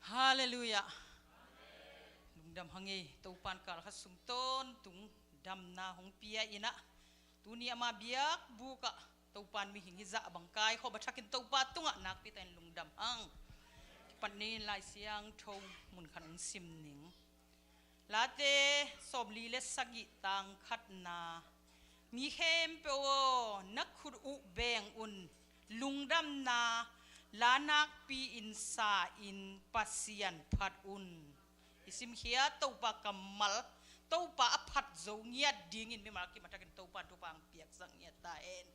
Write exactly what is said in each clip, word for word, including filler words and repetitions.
Halleluiah. Lungdam hang ei, Topan kalkhat sung tawntung damna hong pia in ah, tuni ama biakbuk ah Topan mihing hi zah bang kaikhop a thakin Topa tungah nakpi takin lungdam hang. Kipat ni in Lai Siangtho mun khat hong sim ning. Late sawmli le sagih tang khatna. Mi khempeuh aw, na khut uh beng un, lungdamna la nakpi-in sa-in Pasian phat un. I simkhia Topa kammal, Topa a phat zo ngiat dingin mimal kim a thakin Topa in thupha hong piaksak ngiat ta hen.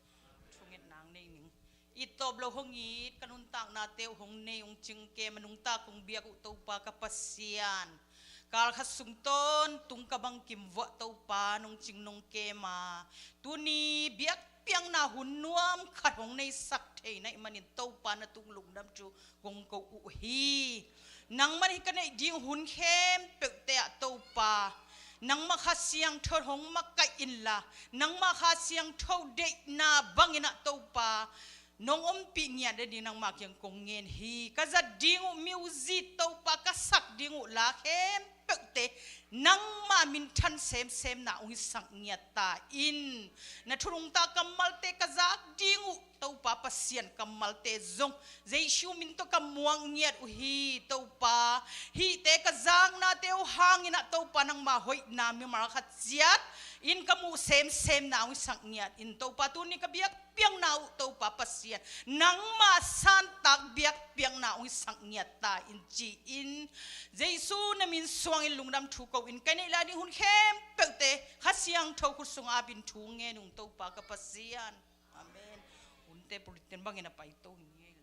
Thungetna hong nei ning. It tawp lo hong it, ka nuntaknate uh hong nei hong cing kem a, nungta kong biak uh Topa ka Pasian, kalkhat sung tawntung ka bangkim vuah Topa nong cing nong kem a, tuni biakpiakna hun nuam khat hong neisak thei na hih manin Topa na tung lungdam thu kong ko uh hi. Nangmah hih ka neih ding hun khempeuhte ah Topa, nangmah Kha Siangtho hong makaih inla, nangmah Kha Siangtho deihna bangin ah Topa nong ompih ngiat nading nangmah kiang kong ngen hi. Ka zat ding uh music Topa, ka sak ding uh la khempeuhte nangmah minthan semsemna hong hisak ngiat ta in. Na thu nungta kammalte ka zak ding uh Topa Pasian, kammalte zong Jesu min tawh ka muak ngiat uh hi Topa. Hihte ka zaknate uh hangin ah Topa nangmah hoihna mimal khat ciat in ka muh semsemna hong hisak ngiat in Topa, tuni ka biak piakna uh Topa Pasian, nangmah santak biakpiakna hong hisak ngiat ta in ci-in, Jesu na min suangin lungdam thu ko in ka neih lai ding hun khempeuhte Kha Siangtho khut sung apin thu ngen ung Topa ka Pasian. Amen. Hunte pulpit teng bangin a paito hi ngei le.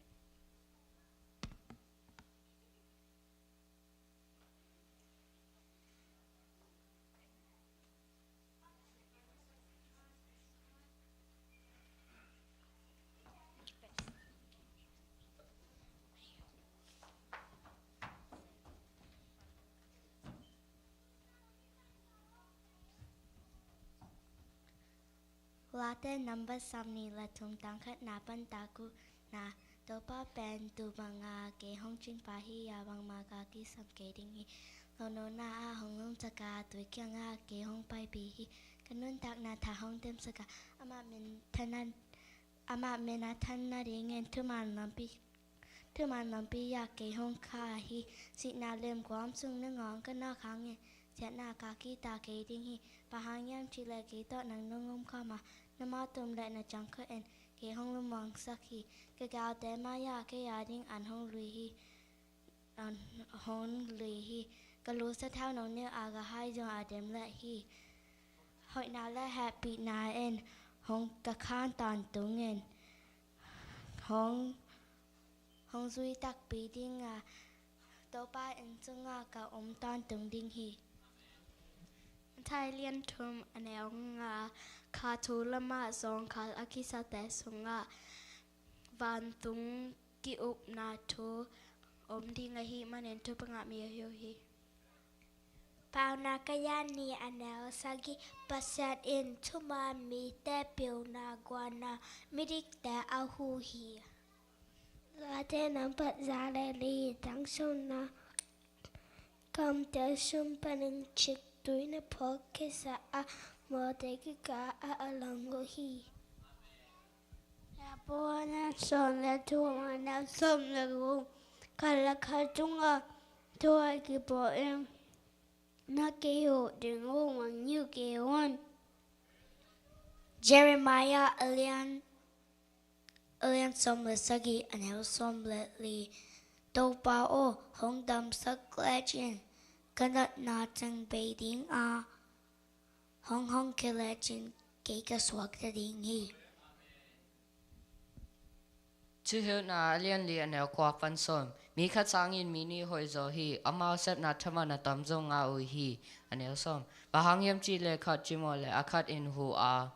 Late nambat sawmnih le thum, tang khatna pan tang gukna. Topa pen tuu banga kei hong cingpah hi a, bangmah ka kisam kei ding hi. Lawnona ah hong lumsak a, tui kiangah kei hong paipih hi. Ka nuntakna tha hong temsak a, amah minthan a, amah min a than nadingin thuman lampi, thuman lampi ah kei hong khah hi. Sihna limguam sung nangawn ka nak hangin siatna ka kihta kei ding hi. Bang hang hiam cih leh kei tawh nang nong om khawm a, na mawh tum le na ciangkhut in kei hong lungmuangsak hi. Ka galte mai-ah kei ading an hong lui hi. An hong lui hi. Ka lu sathau nong neu a, ka hai zong a dem leh hi. Hoihna le hehpihna in hong ka khan tawntungin hong, hong zui takpi ding a, Topa inn sungah ka om tawntung ding hi. Mathai lian thum, a neu nga. Kha thu lamah zawngkhal a kisate sungah vantung ki-ukna thu om ding ahih manin thupha ngahmi ahi uh hi. Paunak a lian nih, a neu sagih. Pasian in thuman mite pilna guan a, midikte a huh hi. Late nambat za le li, tang sawmna. Kamtel sung panin ciktui na phawk khitsa a, mawte kikal ah a lang uh hi. Hebru a lian sawm le thum, a neu sawm le guk. Khat le khat tungah thu a kibawl in na kihuh ding uh mangngilh kei un. Jeremiah a lian, a lian sawm le sagih, a neu sawm le li. Topa aw, hong damsak lecin ka natna teng bei ding a, hong hong khia lecin kei ka suakta ding hi. Thuhilhna a lian li, a neu kua pan sawm. Mi khat sangin mi nih hoihzaw hi. Amau sepna thaman a tamzaw ngah uh hi. A neu sawm. Bang hang hiam cih leh khat cimawh leh a khat in huh a,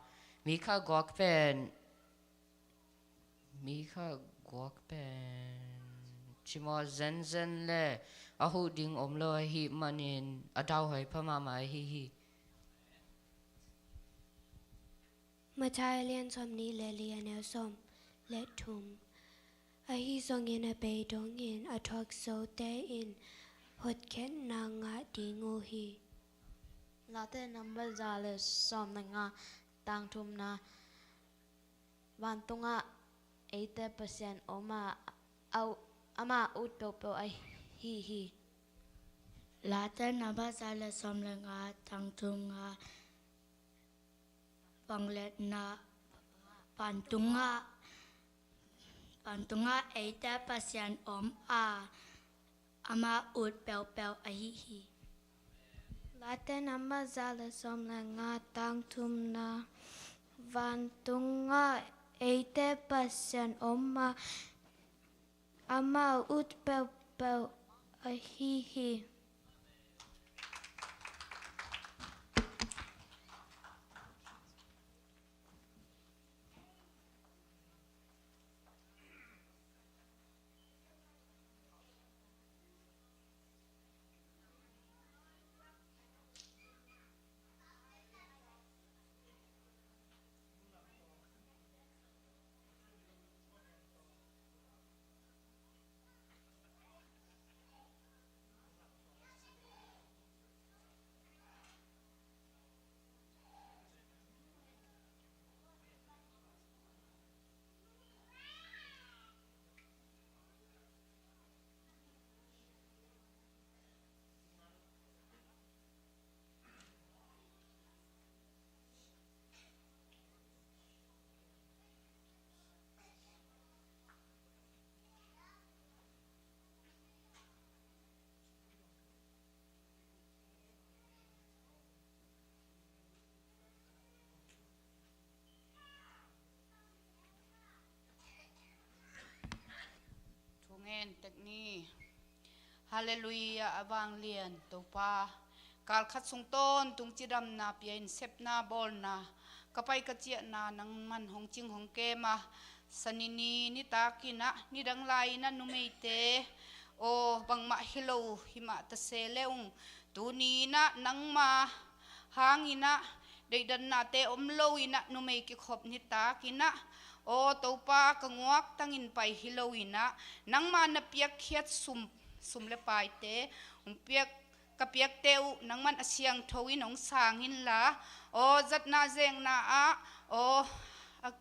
mi khat guak pen, mi khat guak pen cimawh zenzen leh a huh ding om lo ahih manin a dauhoi pha mahmah ahi hi. Mathai a lian sawmnih le li, a neu sawm le thum. Ahi zongin a bei dongin a thuak zote in hotkhiatna ngah ding uh hi. Late number za le sawm le nga, tang thumna. Vantungah eite Pasian om a, au-, ama ut peuhpeuh ahi hi. Late number za le sawm le nga, tang thumna. Vangliatna, vantungah, vantungah eite Pasian om a, ama ut peuhpeuh ahi hi. Late number za le sawm le nga, tang thumna. Vantungah eite Pasian om a, ama ut peuhpeuh ahi hi. Thungen tek ni. Halleluiah, a vanglian Topa. Kal khat sung tawntung cidamna pia in sepna bawlna ka pai ka ciahna nangman hong cing hong kem a, Sani ni nitak in ah, nidang lai in ah numeite aw bangmah hi lo himah ta se le ung, tuni in ah nangma hang in ah deihdatnate om lo in ah numei kikhop nitak in ah, aw Topa, ka nguaktang in pai hi lo in ah, nangma na piakkhiat sum, sum le paite hong piak, ka piakte uh nangman a siangtho in hong sang inla, aw zatna zekna ah, aw a,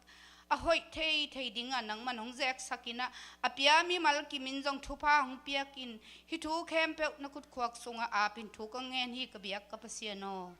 a hoih thei thei ding ah nangman hong zeksak in ah, a pia mimal kim in zong thupha hong piak in, hih thu khempeuh na kutkhuak sungah ap in thu ka ngen hi, ka biak ka Pasian aw.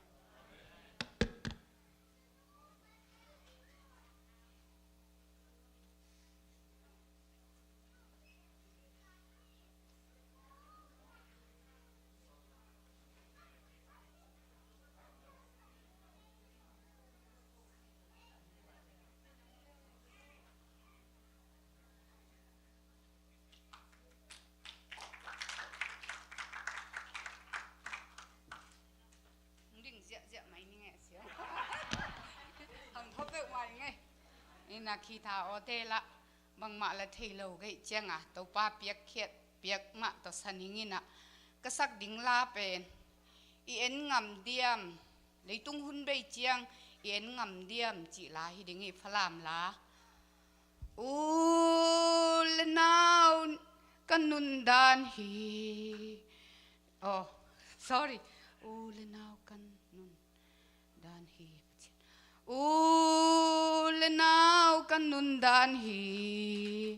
Hong ding ziahziah mai ning e, sia. Hong thawh peuh mai ning e. Ina khi tha awte lah bangmah la thei lo gei ciang a, Topa piakkhiat piak mah tawh sa ning in ah, ka sak ding la pen i en ngam diam, leitung hun bei ciang i en ngam diam cih la hi ding hi, Falam la. U le nau ka nundan hi. Oh, sorry. U le nau ka nundan hi, Pathian. U le nau ka nundan hi,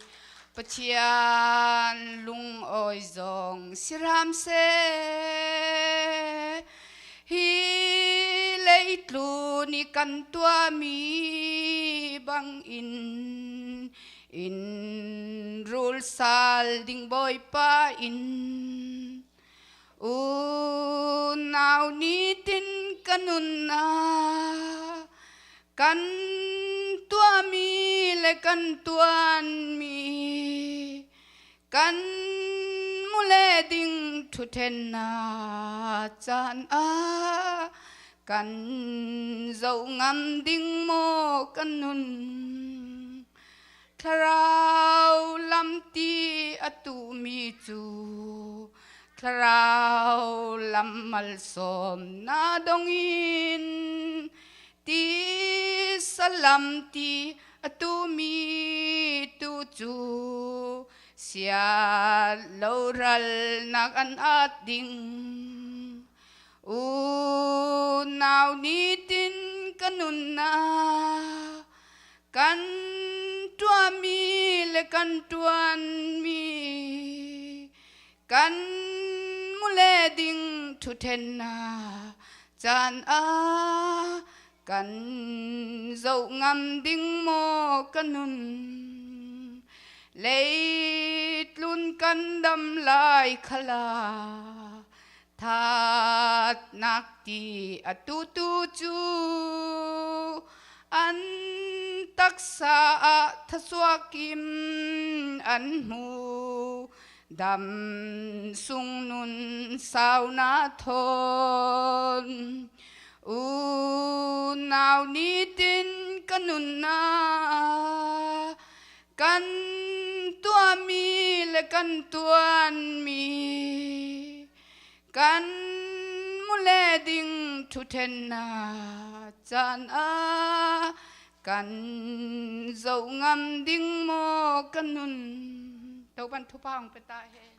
Pathian lungawi zong si ram se. Hih leitlun i kan tuah mi bangin in rulsal ding Bawipa in, unau nitin ka nunna, kan tuah mi le kan tuan mi, kan mu le ding thuthenna caan ah kan zoh ngam ding maw ka nun? Thlarau lamti a tuh mi cu thlarau lam malsawmna dongin tisa lamti a tu mi tu cu siat lo ralnak an at ding. Unau nitin ka nunna, kan tuahmi le kan tuanmi, kan mu le ding thuthenna caan ah kan zoh ngam ding maw ka nun? Leitlun kan dam lai khala thatnak ti a tutu cu an taksa ah thasuak kim an hmu, dam sung nun sauna thawn. Unau nitin ka nunna, kan tuahmi le kan tuanmi, kan mu le ding thuthenna caan ah kan zoh ngam ding maw ka nun? Topan thupha hong pia ta hen.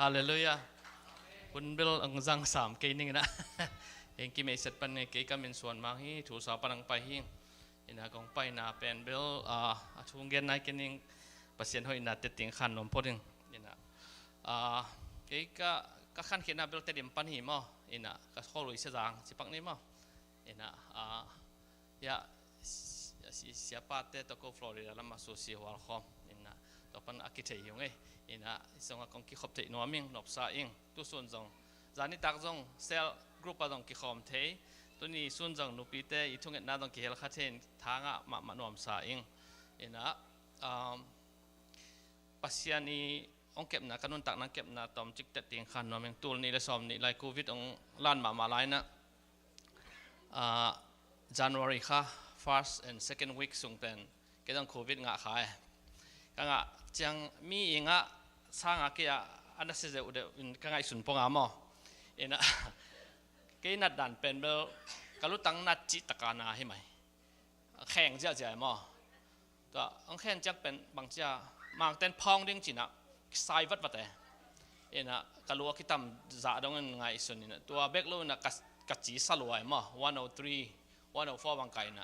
Halleluiah. Hun bel ang zang sam kei ning ina. Eng ki mei set pan ne kei ka min Suan Mang hi, Tulsa pan ang pai hi. Ina kong paina pen bel, ah, a thung gen nai kei ning Pasian hoihna te ting khan nuam pawh ding. Ina, ah, kei ka, ka khan khitna bel Tedim pan hi maw. Ina ka khualui Sezang ci pak ni maw. Ina, ah, ya, si, si, siapate tawh ko Florida lam a susi hual khawm. Ina, tua pan a kithei hi ung ei. Ina, i sungah kong kikhop theih nuam ing, nopsa ing. Tu sun zong, zanitak zong, cell group a zong kikhawm thei. Tuni sun zong, nupite i thungetna zong kihel kha thei in, thangah mahmah nuamsa ing. Ina, um, Pasian i hong kepna, ka nuntakna kepna tawm cikte ting khan nuam ing. Tul nih le sawm nih lai Covid hong lan mahmah lai na. Ah, January kha first and second week sung pen kei zong Covid ngah kha e. Ka ngah ciang mi i ngah sang a kei a a na si zeuh deuh in ka ngaihsun pong a maw. Ina kei nat dan pen bel ka lutang nat cih taka na hi mai. Kheng ziahziah e maw. Tua ang khen ciang pen bang cia mangten phawng ding cina kisai vatvat e. Ina ka lua kitam zah dongin ngaihsun ina tua bek lo ina ka, ka ci sa lua e maw, one oh three, one oh four bang ka ina.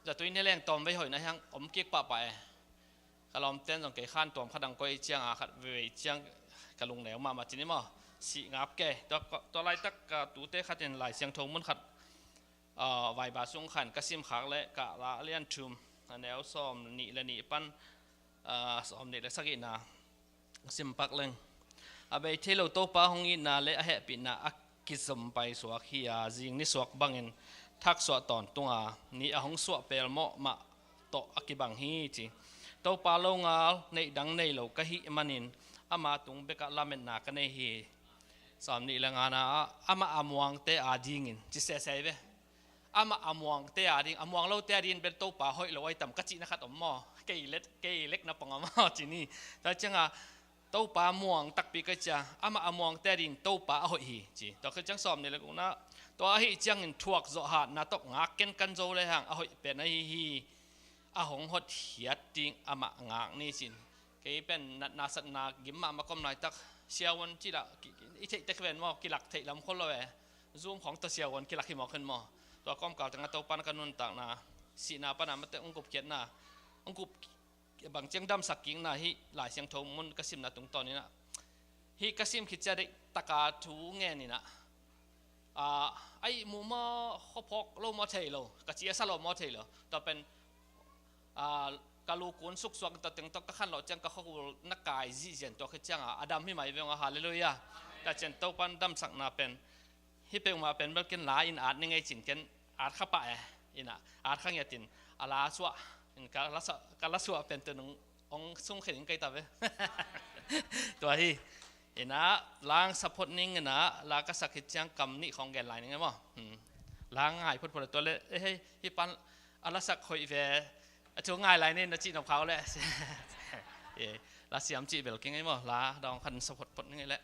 Zatui ne leng tawm vei hoihna hiang om kik pahpah e. Ka lawmten zong kei khan tuam khat ang koih ciang a khat vei ciang ka lungneu mahmah cin i maw. Sih ngap ke. Tua, tua laitak ka tute khat in Lai Siangtho mun khat, ah, vaiba sung khan ka sim khak le ka la lian thum, a neu sawm nih le nih pan, ah, sawm nih le sagihna sim pak leng. A bei thei lo Topa hong itna le a hehpihna a kizom pai suak hi a, zing ni suak bangin thaksuah tawntung a, ni a hong suah pelmawh mah tawh a kibang hi ci. Topa longal neih dang nei lo ka hih manin ama tung bekah lametna ka nei hi. Sawm nih le ngana ah, amah a muangte a dingin ci sesei ve. Amah a muangte a ding, a muang lote a dingin bel Topa hoih lo ai tam ka cihna khat om maw. Kei let, kei lekna pong a maw ci ni. Tua cianga Topa muang takpi ka cia, amah a muangte a dingin Topa a hoih hi ci. Tua khit ciang sawm nih le gukna, tua ahi ciangin thuak zawh hatna tawh ngak ken kan zo le hang a hoih pen ahi hi. A hong hotkhiat ding amah ngak ni cin. Kei pen natna satna gim mahmah ka om laitak siavuan cila i theih tek ven maw, kilak theih lam khol lo e. Zoom khawng tawh siavuan kilak hi mawk hen maw. Tua kawmkal tengah Topan ka nuntakna, sihna pana mate hong gupkhiatna, hong gup bang ciang damsak kikna hih Lai Siangtho mun ka simna tungtawn inah, hih ka sim khit cia deih taka thu ngen inah, ah, a ihmu maw, khuaphawk lo maw thei lo, ka ci a sa lo maw thei lo. Tua pen, ah, ka lukun suksuak ta teng tawh ka khanlawh ciang ka khuakul na kai zihzian tua khit cianga a dam hi mai veng a, halleluiah. Tua cian Topan damsakna pen hih peuhmah pen bel ken la in at ni ngei cin ken at kha pah e. Inah at kha ngiatin a la suah in ka la suah, ka la suah pen tun hong sung khen in kei ta ve. Tua hi. Inah lang support ning inah la ka sak khit ciang kam nih khawng gen lai ning e maw. Hmm. La ngai photphot a tua le, eh, hei, hih pan a la sak hoih ve, a thu ngai lai ning na cih nop khau le. Eh, la siam cih bel keng e maw, la dawng khan support phot ning e le.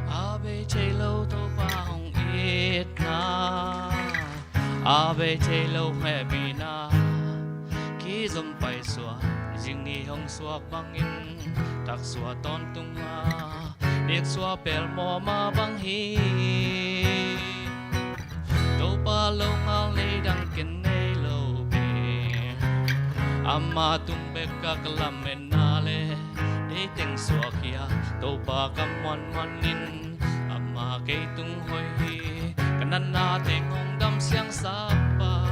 A bei thei lo Topa hong itna, a bei thei lo hehpihna, kizom paisuak, zing ni hong suak bangin, taksuah tawntung a, biaksuah pelmawh mah bang hi. Topa longal nei dang ken nei lo pi, ama tung bek ka lametna le, dei teng suak hi a, Topa ka muanmuan in, ama kei tung hoih hi. Ka Natna teng hong damsiangsak pa,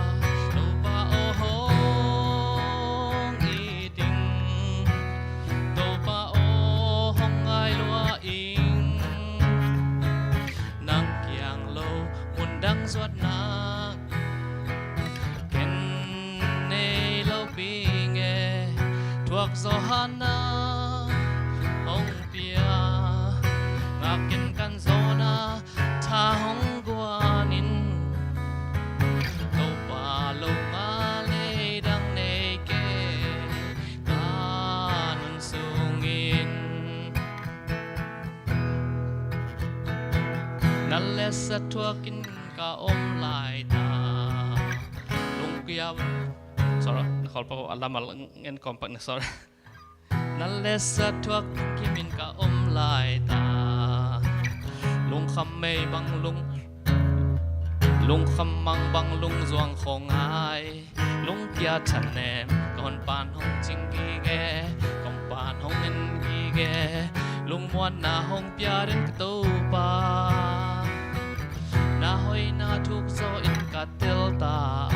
Topa aw hong it ing. Topa aw hong ngai lua ing. Nang kiang lo mun dang zuatna ken nei lo pi nge. Thuak Johan a hong pia, ngak in kan zawn a tha hong guan in. Topa lo nga lei dang nei kei ka nun sungin. Na lesa thuak in ka om lai ta. Lungkia, sorry, na khol pa a lamal ngen kom pak na, sorry. Na lesa thuak kim in ka om lai ta. Lungkham mei bang lung, lungkham mang bang lung zuang khong ai. Lungkia thanem ka hon pan hong cing gige, kong pan hong en gige. Lungmuanna hong pia den ka Topa. Na hoihna thuk zaw in ka tel ta.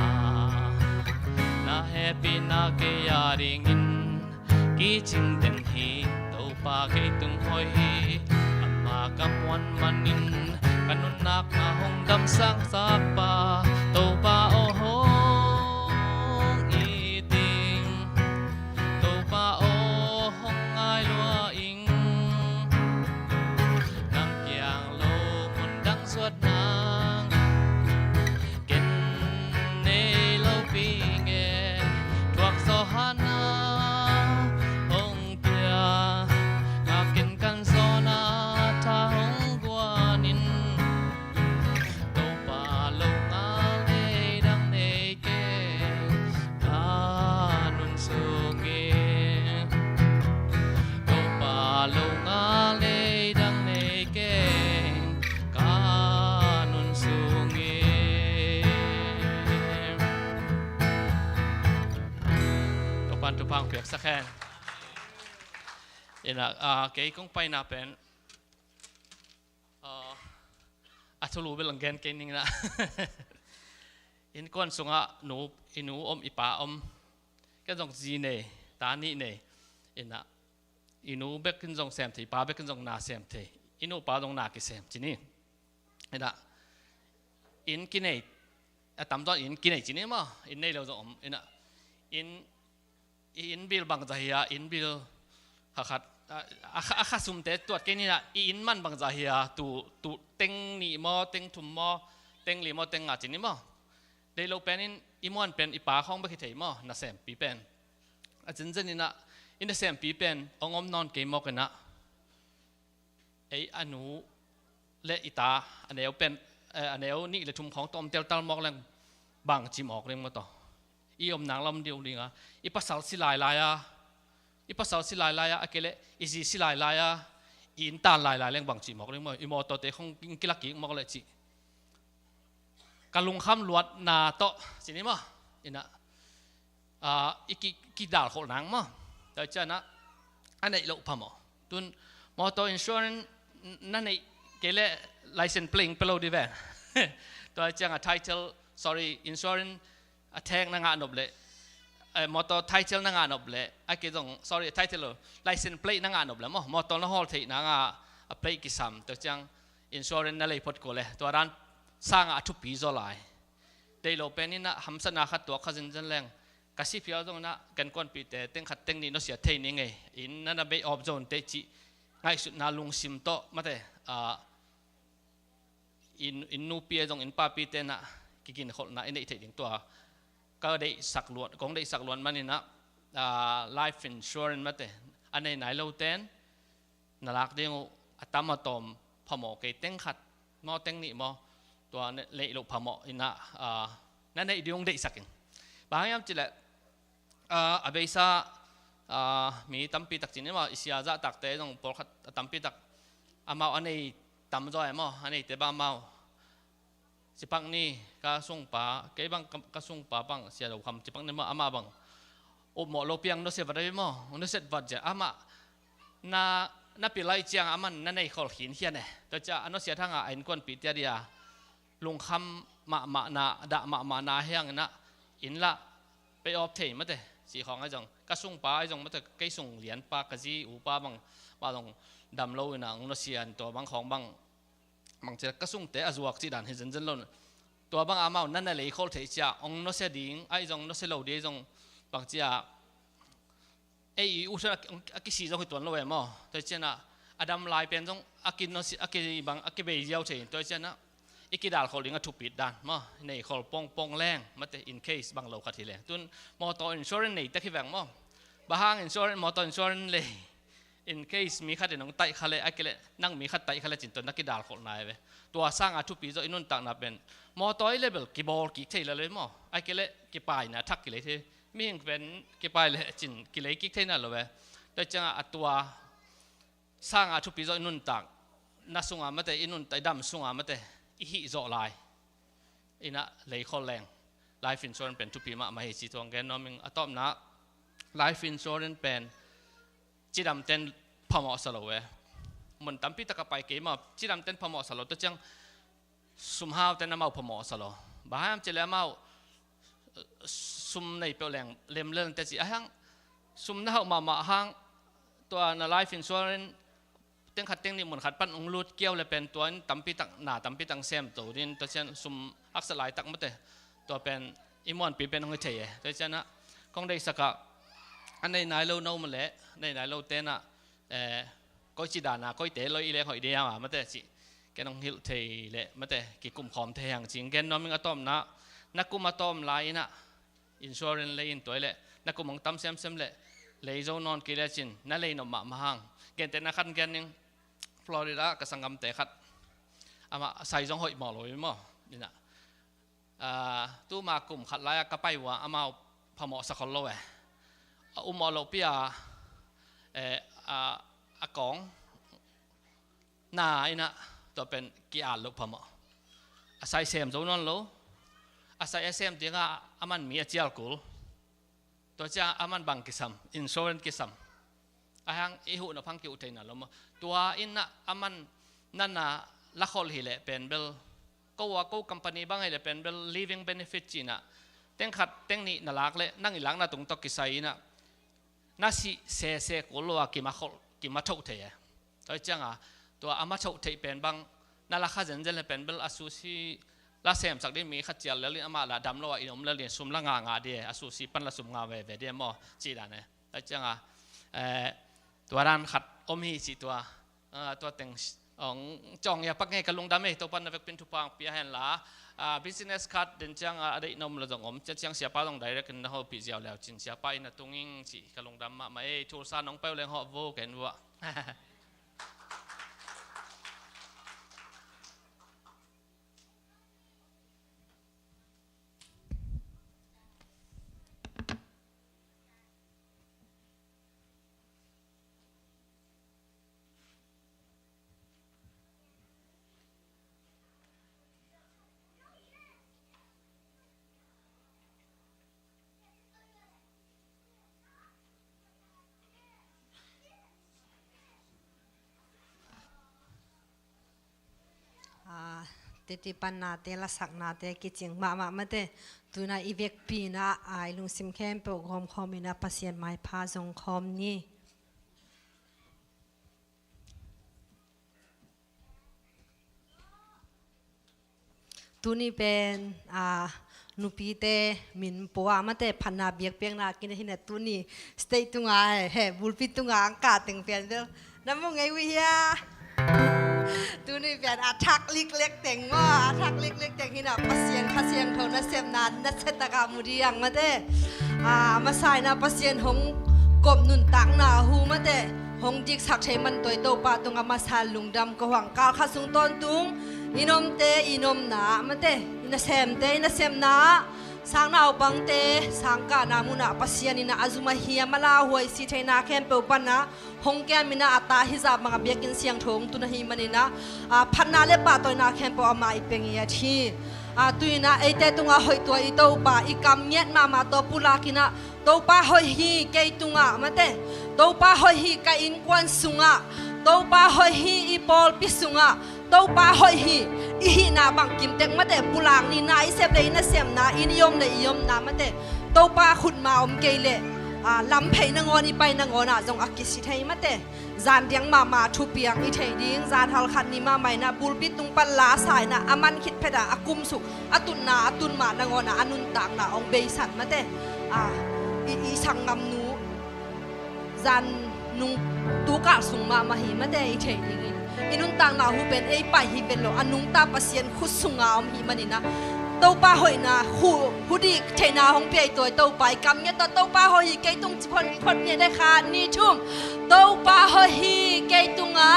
Na hehpihna kei a dingin kicing den hi. Topa kei tung hoih hi. Ama ka muan manin ka nunnak na hong damsangsak pa. Topa aw hong it ing. Topa aw hong ngai lua ing. Nang kiang lo mun dang suat nang ken nei lo pi nge. Thuak Johan a hong pia, ngak in kan zawn a tha hong guan in. Topa lo nga lei dang nei kei ka nun sungin. Topa lo nga lei dang nei kei ka nun sungin. Topan thupha piaksak hen. Ina, ah, kei kong paina pen, ah, a thulu bel ang gen kei ning na. Innkuan sungah nu, i nu om, i pa om. Ken zong zi nei, ta nih nei. Ina, i nu bek in zong sem thei, i pa bek in zong na sem thei. I nu pa zong na kisem ci ni. Ina, inn kinei, a tamzaw in kinei ci ni maw. Inn nei lo zong om. Ina, inn, i inn bil bangza hi a, inn bil kha khat, a, a, a kha sumte tuat kei ni na, i inn man bangza hi a, tu, tu teng nih maw, teng thum maw, teng li maw, teng nga ci ni maw. Deih lo pen in, i muan pen, i pa khawng bek hi thei maw, nasempi pen. A zinzen ina, i nasempi pen, ong om nawn kei mawk ina. Ei a nu le i ta, a neu pen, eh, a neu nih le thum khawng tawm teltal mawk leng bang ci mawk ding maw taw. I om nang lam diu ding a, i pasal si lailai a, i pasal si lailai a, a kei le i zi si lailai a, i inntan lailai leng bang ci mawk ding maw, i mawtawte khawng kilak kik mawk le ci. Ka lungkham luatna tawh, ci ni maw, ina, ah, i ki, kidal khol nang maw. Tua ciang a, a neih loh phamawh. Tun motor insurance na neih kei le license plate pe lo di ven. Tua ciang a title, sorry, insurance a thek na ngah nop le, eh, motor title na ngah nop le, a kei zong, sorry, title lo, license plate na ngah nop le maw, motor na hawl theih nang a, a plate kisam, tua ciang insurance na lei phot ko le, tua dan sang a thupi zaw lai. Deih lo pen ina hamsatna khat tuak kha zinzen leng, ka si phial zong ina, kan kuanpihte teng khat teng nih nusia thei ni ngei, inn na na bei awp zon te cih ngaihsutna lungsim tawh, mate, ah, inn, inn nupi a zong inn papite na kiginkholhna i neih theih ding tua. Ka deihsak luat, kong deihsak luat man ina, ah, life insurance mate, a nei nai lo ten, na lak ding uh, a tam a tawm phamawh kei teng khat maw, teng nih maw, tua ne-, neih loh phamawh ina, ah, na neih ding ung deihsak in. Bang hang hiam cih leh, ah, a beisa, ah, mi tampi tak ci ni maw, i sia zahtakte zong pawlkhat a tampi tak amau a nei tam zaw e maw, a neite bang amau. Cipak ni ka sungpa, kei bang ka, ka sungpa bang sia lo kham cipak ni maw, amah bang upmawh lo piang nusia vat a maw, nusia vat zia amah na, na pilai ciang amah na nei khol khin hian e. Tua cia a nusia thang a, a innkuanpihte a dia lungkham mahmahna, dah mahmahna hianginah inn lah pay off thei mate, cih khawng ahi zong, ka sungpa ahi zong mate, kei sung lianpa, ka zi upa bang, bang zong dam lo inah hong nusia in tua bang khawng bang, bang cia ka sungte a zuak cih dan hi zenzen lo. Tua bang amau na na lei khol thei cia hong nusia ding ahi zong, nusia lo ding ahi zong, bang cia ei i u san a, a kisi zong hi tuan lo e maw. Tua cianah a dam lai pen zong a ki nusia, a ki bang, a kibei ziau thei. Tua cianah i kidal khol ding a thupit dan maw, nei khol pongpong leng mate, in case bang lo khat hi leng. Tun motor insurance nei tek hi veng maw. Bang hang insurance, motor insurance lei, in case mi khat in hong taih kha le, a kile nang mi khat taih kha le cin tua na kidal khol nai ve. Tua sanga thupi zaw i nuntakna pen motor i le bel kibawl kik thei la le maw, a kile kipaina thak kilei thei. Mihing pen kipai le cin kilei kik theina lo ve. Tua ciangah a tua sanga thupi zawh i nuntak na sunga mate, i nuntak i dam sunga mate, i hih zawh lai inah lei khol leng life insurance pen thupi mahmah hi ci tuang gen nuam ing. A tawpna, life insurance pen cidamten phamawh sa lo ve. Mun tampi taka pai kei maw, cidamten phamawh sa lo. Tua ciang sumhauten amau phamawh sa lo. Bang hang hiam cih leh amau sum nei peuh leng lemlel te cih a hang, sum na hauh mahmah hang, tua na life insurance teng khat teng nih mun khat pan hong lut kiau le pen tua in tampi tak na, tampi tak sem to din, tua cian sum haksa laitak mate, tua pen i muanpi pen hong hi thei e. Tua cianah kong deihsakah a nei nai lo no ma leh, nei nai lo tenah, eh, koi ci dana, koite loi i leng hoih dia ma mate cih ken hong hilh thei leh mate, kikum khawm thei hang cih gen nuam ing. A tawpna, na kum a tawm lai inah insurance lei in tua i leh na kum hong tam semsem leh lei zo nawn kei le cin na lei nop mahmah hang. Gentehna khat gen ning. Florida ka sanggamte khat, amah sai zong hoih mawh lo i maw. Inah, ah, tuma kum khat lai-a ka pai uh a, amau phamawh sa khol lo e. A um mawh loh pi a, eh, a, a kawng na inah tua pen ki-at loh phamawh. A sai sem zo nawn lo. A sai a sem dingah a man mi a cial kul. Tua ciang a man bang kisam, insurance kisam. A hang i huh nop hang ki-uh theihna lo maw. Tua inah a man nana la khol hi leh pen bel ko a ko company bang hi leh pen bel living benefit cinah teng khat teng nih na lak leh nang i lakna tung tawh kisai inah na sih sese kul lo a kima khol, kima thoh thei e. Tua cianga tua a ma thoh theih pen bang na la kha zenzen le pen bel a susi la semsak ding mi khat cial lel in amah la dam lo a in om lel in sum la ngah ngah ding e, a susi pan la sum ngah veve ding e maw cih dan e. Tua cianga, eh, tua dan khat om hi cih tua, ah, tua teng, ong, cawng ia pak ngei ka lungdam e, Topan na vekpin thupha hong pia hen la, ah, business card den cianga a deih na om la zong om, cia ciang siapa zong direct in na hopih ziau leu cin siapa in a tung ing cih ka lungdam mahmah e, thulsa nong peuh leng hawh vo ken vua. Ah, teti pannate, lasaknate kicing mahmah mate. Tuna i vekpi-in ah, ah, i lungsim khempeuh gawmkhawm in ah Pasian maipha zongkhawm ni. Tuni pen, ah, nupite min pua mate phatna biakpiakna kina hi na tuni stage tunga he, he bulpi tunga ang ka teng pian bel na mu ngei uh hia? Tuni pian a thak liklek teng maw, a thak liklek teng hi na Pasian Kha Siangtho nasepna na se taka mu diang mate. Ah, masa in ah Pasian hong kop nuntakna hu mate. Hong diksak thei man toi Topa tungah masa lungdam ko hang. Kal khat sung tawntung i nomte i nomna mate, i nasemte i nasemna, sang naupangte sangkahna munah Pasian in ah a zum a hiam a lauhuai si theihna khempeuh panah hong kiam in ah a ta hizah bangah biakinn siangtho hong tun ahih manin ah, ah, phatna le pahtawina khempeuh amah i pia ngiat hi. Ah, tu-in ah eite tungah hoih tuah i Topa, i kam ngiat mahmah tawh pulak in ah Topa hoih hi kei tungah mate. Topa hoih hi ka innkuan sungah. Topa hoih hi i pawlpi sungah. Topa hoih hi. I hihna bangkim tek mate, pulak nina, i sep le i nasemna, i om le i omna mate, Topa khut ma om kei leh, a, lam phei nangawn i pai nangawn ah zong a kisi thei mate. Zan diang mahmah thupiang i thei ding, zan halkhat ni mahmah in ah pulpit tung pan la sa in ah a man khit phet ah a kumsuk, a tunna a tun mah nangawn ah a nuntakna hong beisan mate. A, i, i sanggamnu zan nung tukal sung mahmah hi mate, i thei dingin. I nuntakna hu pen ei pai hi pen lo, a nungta Pasian khut sunga om hi manin ah, Topa hoihna hu, hu dik theihna hong pia i tawi Topa i kam ngiat ah, Topa hoih hi kei tung ci phot, phot ni le kha ni thum. Topa hoih hi kei tunga,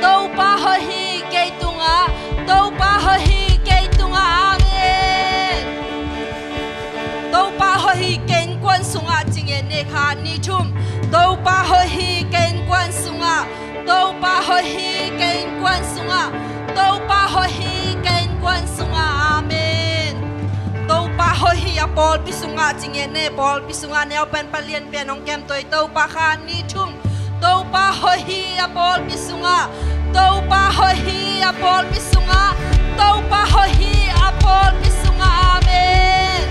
Topa hoih hi kei tunga, Topa hoih hi kei tunga. Amen. Topa hoih hi kei innkuan sungah ci ngen ni kha ni thum. Topa hoih hi kei innkuan sungah. Topa hoih hi kei innkuan sungah. Topa hoih hi kei innkuan sungah. Amen. Topa hoih hi a pawlpi sungah ci ngen ni, pawlpi sungah neu pen palian pen hong kem tawi Topa kha ni thum. Topa hoih hi a pawlpi sungah. Topa hoih hi a pawlpi sungah. Topa hoih hi a pawlpi sungah. Amen.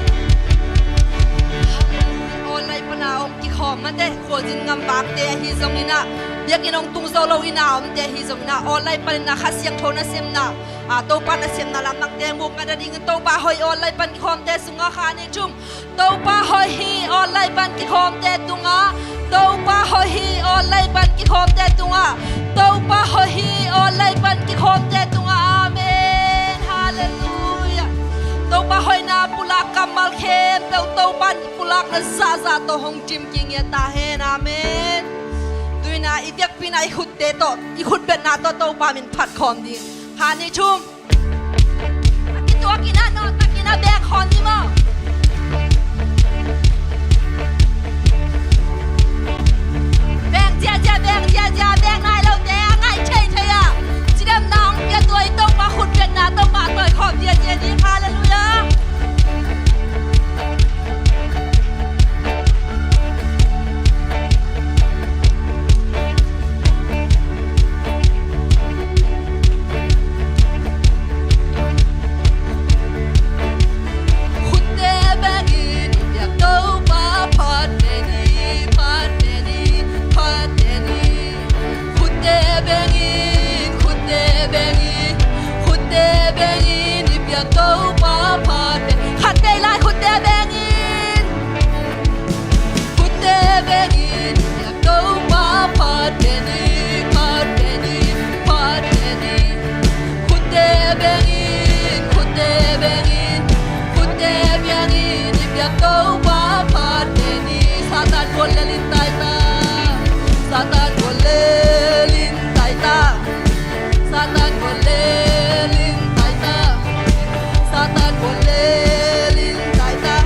Online pana om kikhawm mate, khualzin ngam bakte ahi zongin ah, biakinn hong tung zo lo inn a omte ahi zongin ah, online panin ah Kha Siangtho nasemna, a, Topa nasemna lamdangte muk ngat nadingin Topa hoih online pan kikhawmte sungah kha ni thum. Topa hoih hi online pan kikhawmte tungah. Topa hoih hi online pan kikhawmte tungah. Topa hoih hi online pan kikhawmte tungah. Amen. Halleluiah. Topa hoihna pulak kammal khempeuh Topa in pulakna zahzah tawh hong dim kik ngiat ta hen. Amen. Tu-in ah i biakpi-in ah i khutte tawh, i khutbetna tawh Topa min phat khawm ding. Kha ni thum. A kituakin ah nawhtakin ah beng khawm ni maw? Beng ziahziah, beng ziahziah, beng nai lote a ngaih theithei ah, cidamna hong pia tawi Topa khutbetna Topa tawi khawm ziahziah ni. Halleluiah. Khutte bengin i biak Topa phat pen hi, phat pen hi, phat pen hi. Khutte bengin, khutte bengin, khutte bengin i biak Topa phat pen. Khat vei lai khutte bengin. Khutte bengin i biak Topa phat pen hi, phat pen hi, phat pen hi. Khutte bengin, khutte bengin, khutte bengin i biak Topa phat pen hi. Satan gual lel in tai ta. Satan gual lel in tai ta. Satan gual lel in tai ta. Satan gual lel in tai ta.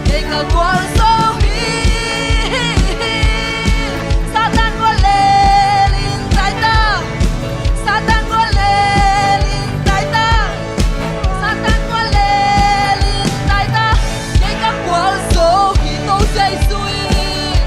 Kei ka gual zo hi. Satan gual lel in tai ta. Satan gual lel in tai ta. Satan gual lel in tai ta. Kei ka gual zo hi, To Jesu in.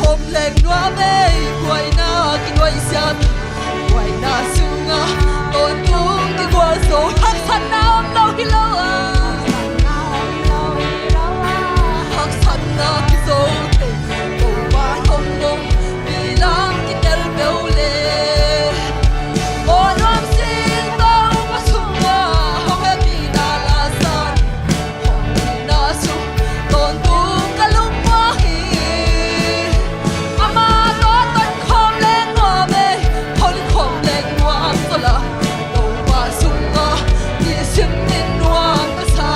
Hong leng nuam ei, buaina kinuaisiat, buaina sungah tawntung kigualzo, haksatna om lo hi lo a. Haksatna kizo thei, Topa hong om, mi lam kitel peuh le. Aw nuam sin Topa sungah hong hehpihna la sa ni. Hong itna sung tawntung ka lungmuang hi. Ama tawh tonkhawm leng nuam ei, honkhawm leng nuam zaw la. Topa sungah i sim in nuam ka sa.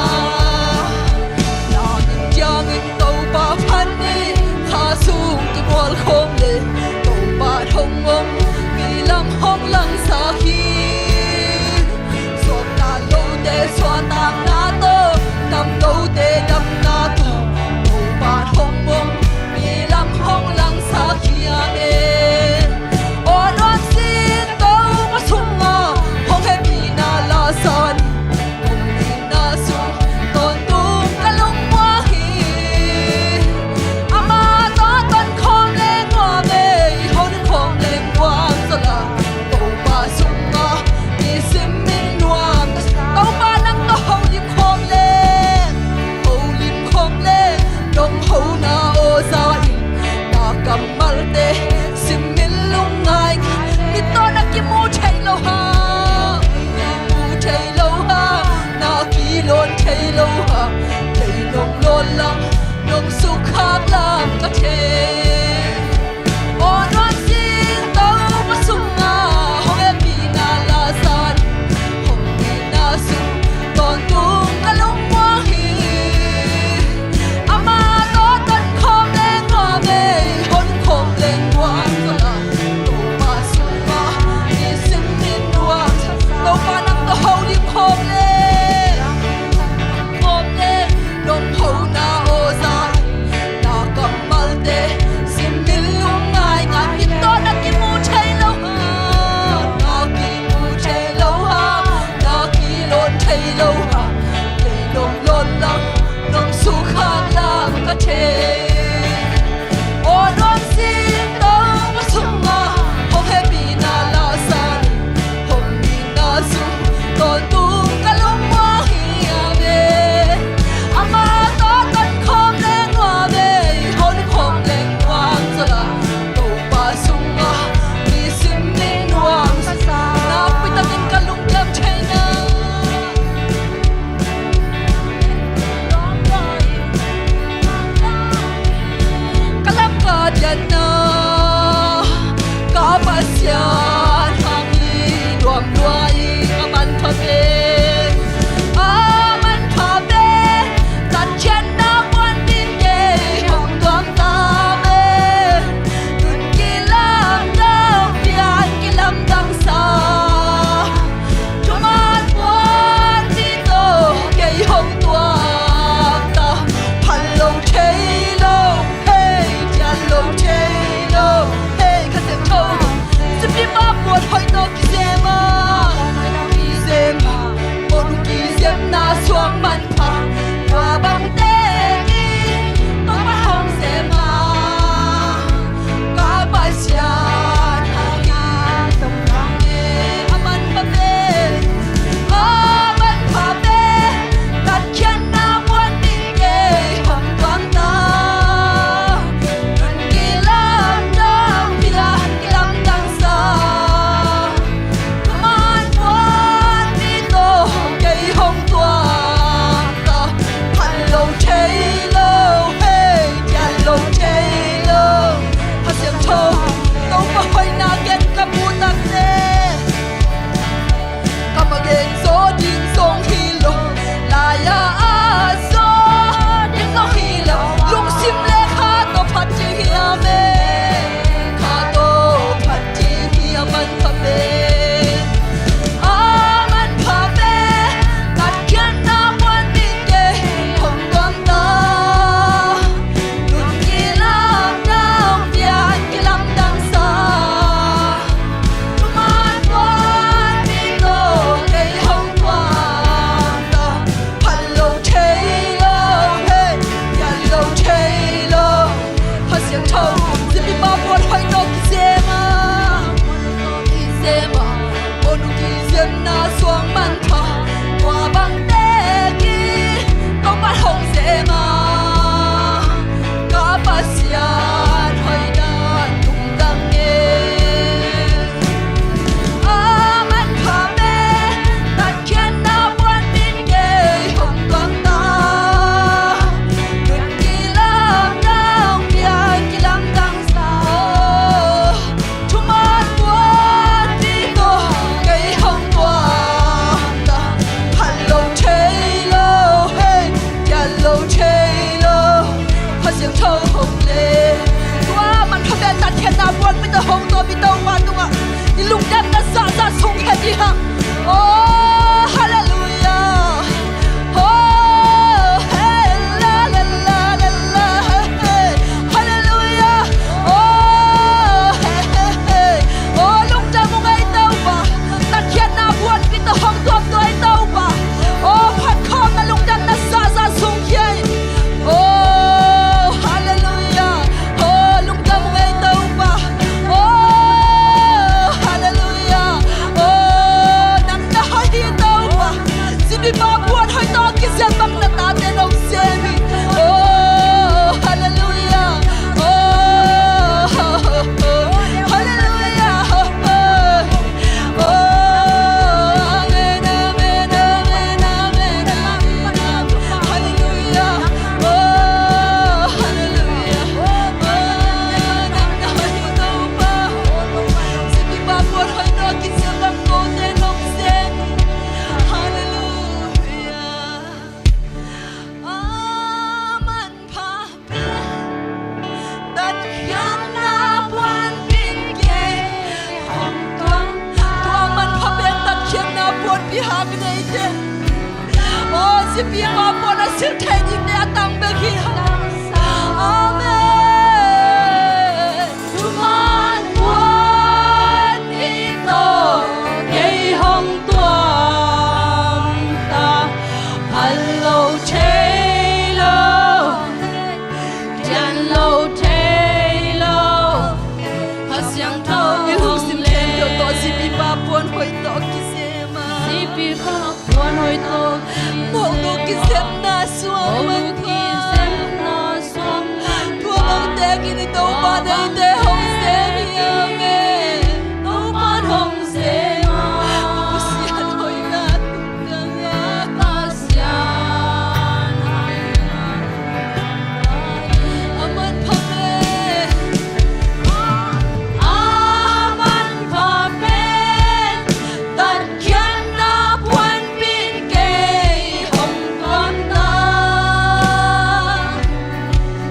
Lam in ciangin Topa phat ni, kha sung kibual khawm le. Topa hong om, mi lam hong langsak hi. Suakta lote suahtakna tawh, damlote damna tawh, Topa hong om, mi lam hong langsak hi ing e. Aw nuam sin Topa sungah hong hehpihna la sa ni. Hong itna sung tawntung ka lungmuang hi. Ama tawh tonkhawm leng Sipi Pa puan hoih tawh kisem a, kisem a, muanhuai kisemna suang manpha, tua bang tek in Topa hong sem a, ka Pasian hoihna lungdam e. A manpha pen tatkhiatna puanpi in kei hong tuam ta. Nunci lamdang, pian kilamdang sa, thuman puanpi tawh kei hong tuam ta. Phal lo thei lo, hei, kian lo thei lo, Kha Siangtho hong leng. Tua manpha pen tatkhiatna puanpi tawh hong tuam i Topa tungah i lungdamna zahzah sungkhia ding hang. Oh, halleluiah. Oh, hey, la, la, la, la, la, hey, hey. Halleluiah. Oh, hey, hey, hey. Oh, lungdam ung ei Topa. Tatkhiatna puanpi tawh hong tuam tua ei Topa. Oh, phatkhawmna lungdamna zahzah sungkhia in. Oh, halleluiah. Oh, lungdam ung ei Topa. Oh, halleluiah. Oh, nang na hoih hi Topa. Sipi Pa puan hoih tawh kisem bang na tate nong sem hi. Oh, halleluiah. Oh, halleluiah. Oh, amen, amen, amen, amen, amen. Halleluiah. Oh, halleluiah. Oh, nang na hoih hi Topa. Sipi Pa puan hoih tawh kisem bang kote nong sem hi. Halleluiah. A manpha pen tatkhiatna puanpi in kei hong tuam ta. Tua manpha pen tatkhiatna puanpi hang nei te. Oh, sipi Pa puan a silh thei dingte a tang bek hi hang. Amen. Thuman puanpi tawh kei hong tuam ta. Phal lo thei lo, kian lo thei lo, Kha Siangtho hong leng. I lungsim khempeuh tawh Sipi Pa puan hoih tawh kisem a, Sipi Pa puan hoih tawh kisem a, mawhnu kisemna suang manpha, mawhnu kisemna suang manpha, tua bang tek in i Topa, tua bang tek in i Topa hong sem hi. Amen. Topa hong sem a, Pasian hoihna lungdam a, Pasian hoihna lungdam a. A manpha pen, a manpha pen tatkhiatna puanpi in kei hong tuam ta.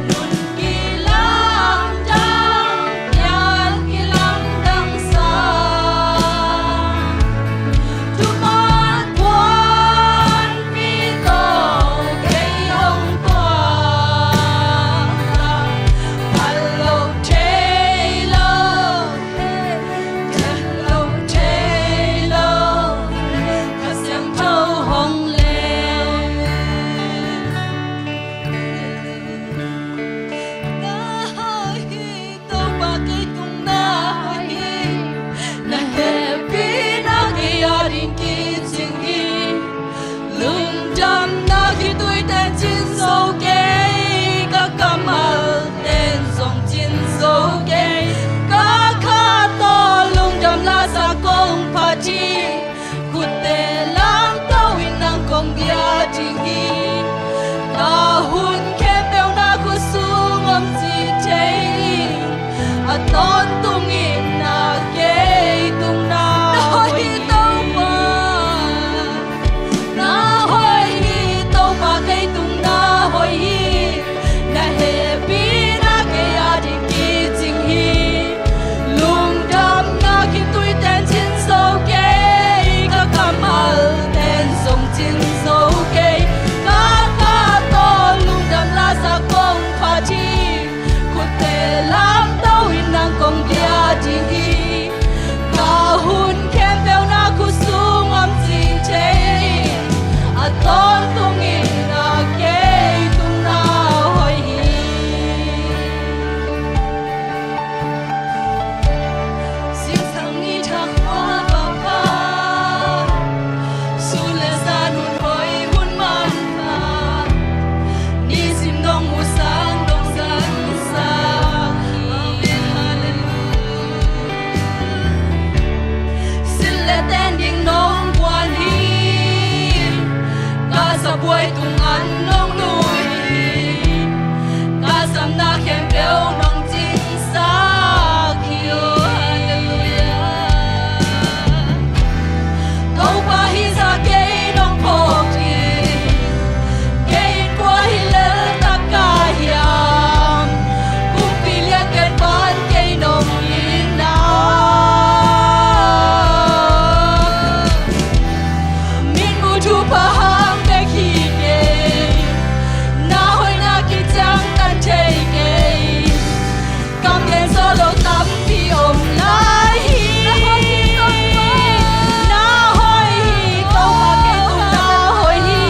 Nunci lamdang, pian kilamdang sa, thuman puanpi tawh kei hong tuam ta. Phal lo thei lo, kian lo thei lo, Kha Siangtho hong leng. Na hoih hi Topa, kei tung na hoih hi. Na hehpihna kei ading kicing hi. Lungdamna khitui ten cin zo kei, ka kammal ten zong cin zo kei. Ka kha tawh lungdam la sa kong phat hi. Khutte lamto in nang kong bia ding hi. Ka hun khempeuh na khut sung om ci thei ing. A tawntung in na kei tung na hoih hi Topa. Na hoih hi Topa, kei tung na hoih hi. Na hehpihna kei ading kicing hi. Lungdamna khitui ten cin zo kei, ka kammal ten zong cin zo kei. Ka kha tawh lungdam la sa kong phat hi. Khutte lamto in nang kong bia Ka buai tung an nong nuih hi. Ka samna khempeuh nong cinsak hi. Topa hi za kei nong phawk hi. Kei in kua hi lel tak ka hiam? Kumpi lianpen pan kei nong itna. Min mu thupha hang bek hi kei. Na hoihna kiciangtan thei kei. Kam gen zo lo tampi om lai hi. Na hoih hi, Topa kei tung na hoih hi.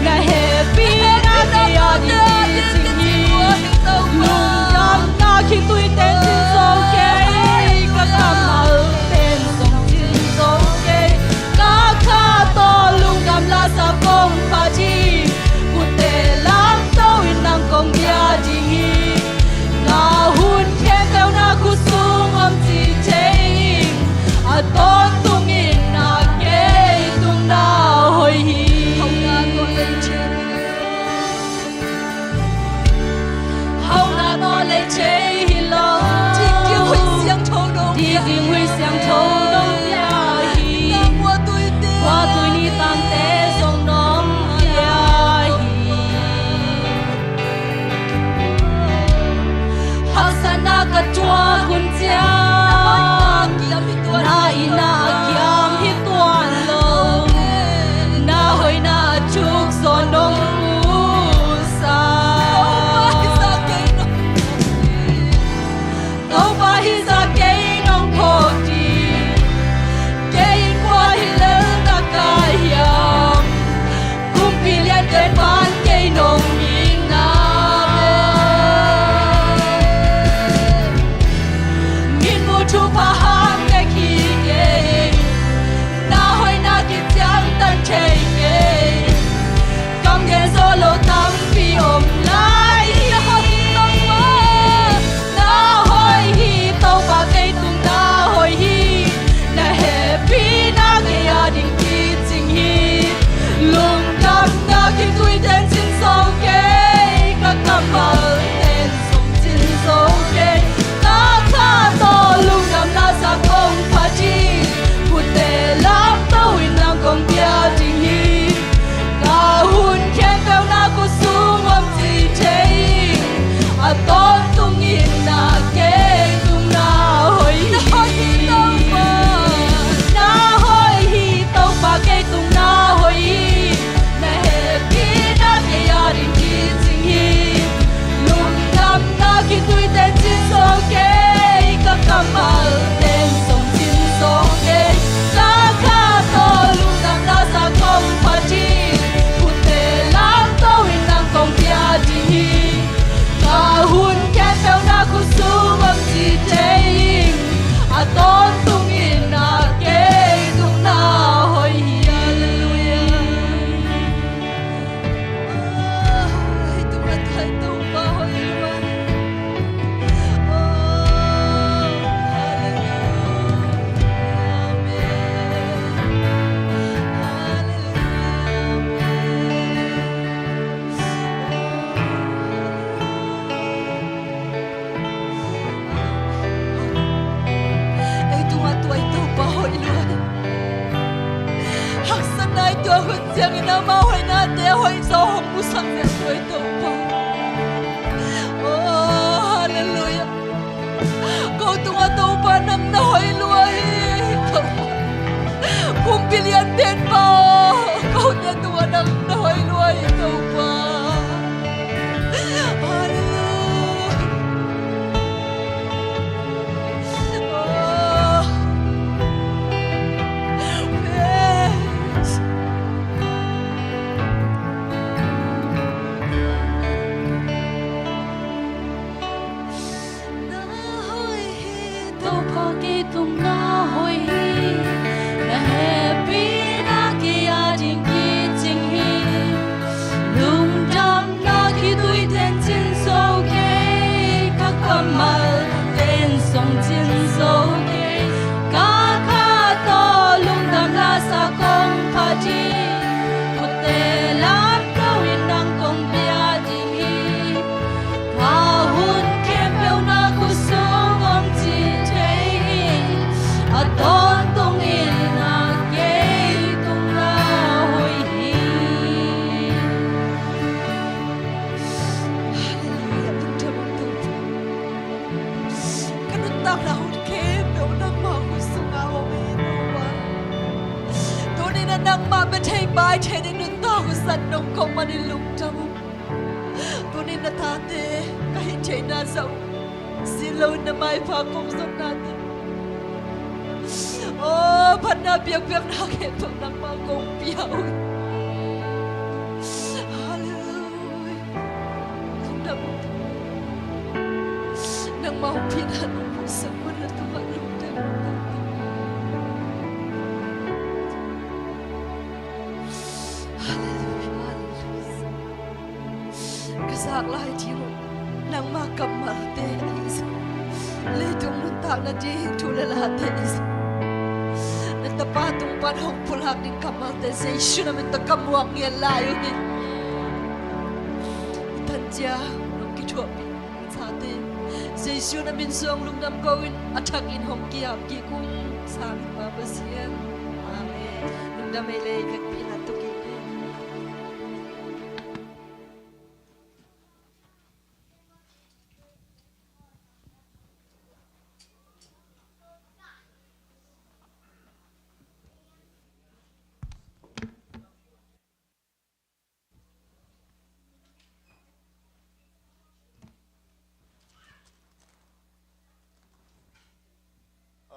Na hehpihna kei a ding kicing hi. Lungdamna khitui ten cin zo kei. Ka kammal ten zong cin zo kei. Ka kha tawh lungdam lasa kong phat hi. Kutte lamto in nang kong bia ding hi. Na hun khempeuh na khut sung om ci thei ing. A tawntung in na kei tung na hoih hi. Hauhna tawh lei thei hi lo. Dikding Hui Siangtho nong bia hi. Dikding Hui Siangtho nong bia hi. Nang muatui te, muatui ni tangte zong nong bia hi. Haksatna ka tuak hun ciang na itna a kiam hi tuan lo. Na hoihna a thuk zaw nong musak. Topa hi za kei nong phawk hi. Kei in kua hi lel tak ka hiam? Kumpi lianpen pan kei nong itna. Min mu thupha hang bek hi kei. Na hoihna kiciangtan thei kei. Kam gen zo lo tampi om lai hi. Na hoih hi, Topa kei tung na hoih hi. Na hehpihna kei a ding kicing hi. Lungdamna khitui ten cin zo kei. Ka kammal ten zong cin zo kei. Ka kha tawh lungdam lasa kong phat hi. Kutte lamto in nang kong bia ding hi. Ka hun khempeuh na khut sung om ci thei ing. A tawntung in na kei tung na hoih hi. Na hoih hi, Topa kei tung na hoih hi. Na hehpihna kei a ding kicing hi. Lungdamna khitui ten cin zo kei. Ka kammal ten zong cin zo kei. Ka kha tawh lungdam lasa kong phat hi. Kutte lamto in nang kong bia ding hi. Ka hun khempeuh na khut sung om ci thei ing. A tawntung in na kei tung na hoih hi. Halleluiah. Ei tungah tua i Topa hoih lua hi. Haksatna i tuak hun ciangin amah hoihnate hoih zaw hong musak zel tua i Topa. Oh, halleluiah. Ko tungah Topa nang na hoih lua hi. Topa, kumpi lianpen pa aw, kote tungah nang na hoih lua hi Topa. Halleluiah. Oh. Praise. Na hoih hi, Topa kei tung na hoih hi. Na hehpihna kei a ding kicing hi. Lungdamna khitui ten cin zo kei. Ka kammal ten zong cin zo kei. Ka kha tawh lungdam lasa kong phat hi. Kutte la Nangmah bia thei, pai thei ding nuntak uh zat nong ko manin lungdam uh. Tunin na tate ka hih theihna zah uh, si loin na maipha kong zonna te, aw, phatna biakpiakna khempeuh nangmah kong pia uh hi. Halleluiah. Lungdam uh. Nangmah hong pina nong phuhsak uh na tungah lungdam uh. Halleluiah, halleluiah. Ka zak lai ding uh nangmah kammalte ahi zong, leitung nuntakna ding thu le late ahi zong, na tapa tung pan hong pulak ding kammalte Jesu na min tawh ka muak ngiat lai uh hi. Tanzia nong kithuahpih zate Jesu na min suang lungdam ko-in a thakin hong ki-ap kik un. Sangin Pa Pasian. Amen. Lungdam ei le, i vekpi na tuk in.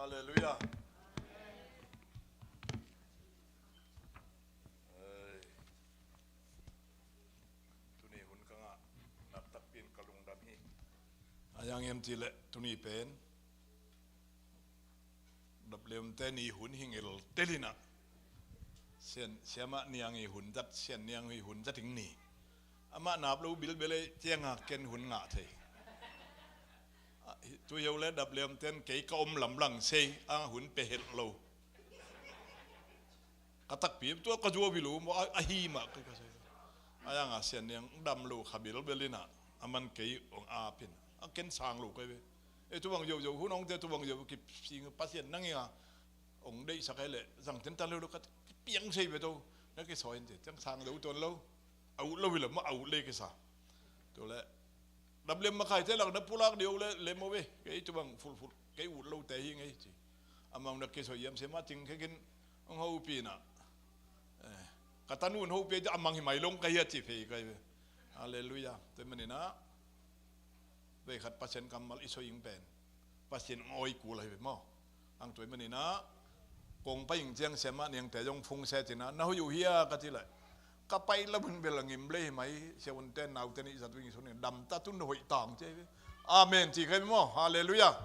Halleluiah. Ei. Tuni hun ka ngah naktakpi in ka lungdam hi. A yang em ti leh tuni pen Dap Liam te ni hun hi ngel tel in ah, Sian, Siamah Niang i hun zat, Sian Niang i hun zat ing ni. Amah nap lo bilbel ei ciangah ken hun ngah thei. Ah, hi, tu yo le Dap Liam ten kei ka om lamlang sei, a hun pe het lo. Ka takpi tua ka zuau hi lo maw, a, a hi mah ka, ka sei. A yang a Sian Niang dam lo kha bilbel in ah, a man kei ong ap in. A ken sang lo kai ve. E tu bang yo yo, hun ong te tu bang yo, ki sing Pasian nang i a ong deihsak ei leh, zang ten tan lo lo ka piang sei ve to. Na kisawi in te, teng sang lo tuan lo. A ut lo hi lo maw, a ut le kisa. Tu le Dap Liam makaite lak na pulak dih uh le, le maw ve, kei tu bang fulful, kei ut lo te hi ngei ci. Amah na kisawi hiam se mah ting khekin ong hopih in ah. Eh, ka tanu in hopih a mang hi mai long ka hia ci phei kai ve. Halleluiah. Tua manin ah, vei khat Pasian kammal i sawi ing pen Pasian ong awi kul ahi ve maw. Ang tua manin ah, kong pai ing ciang Siamah Niang te zong phung se cin ah, na hoih uh hia ka ci leh, ka pai lam hun bel a ngim le hi mai, sia un ten nau ten i zat wing sun in dam ta tun hoih tang ci ahi ve. Amen ci kai ve maw. Halleluiah.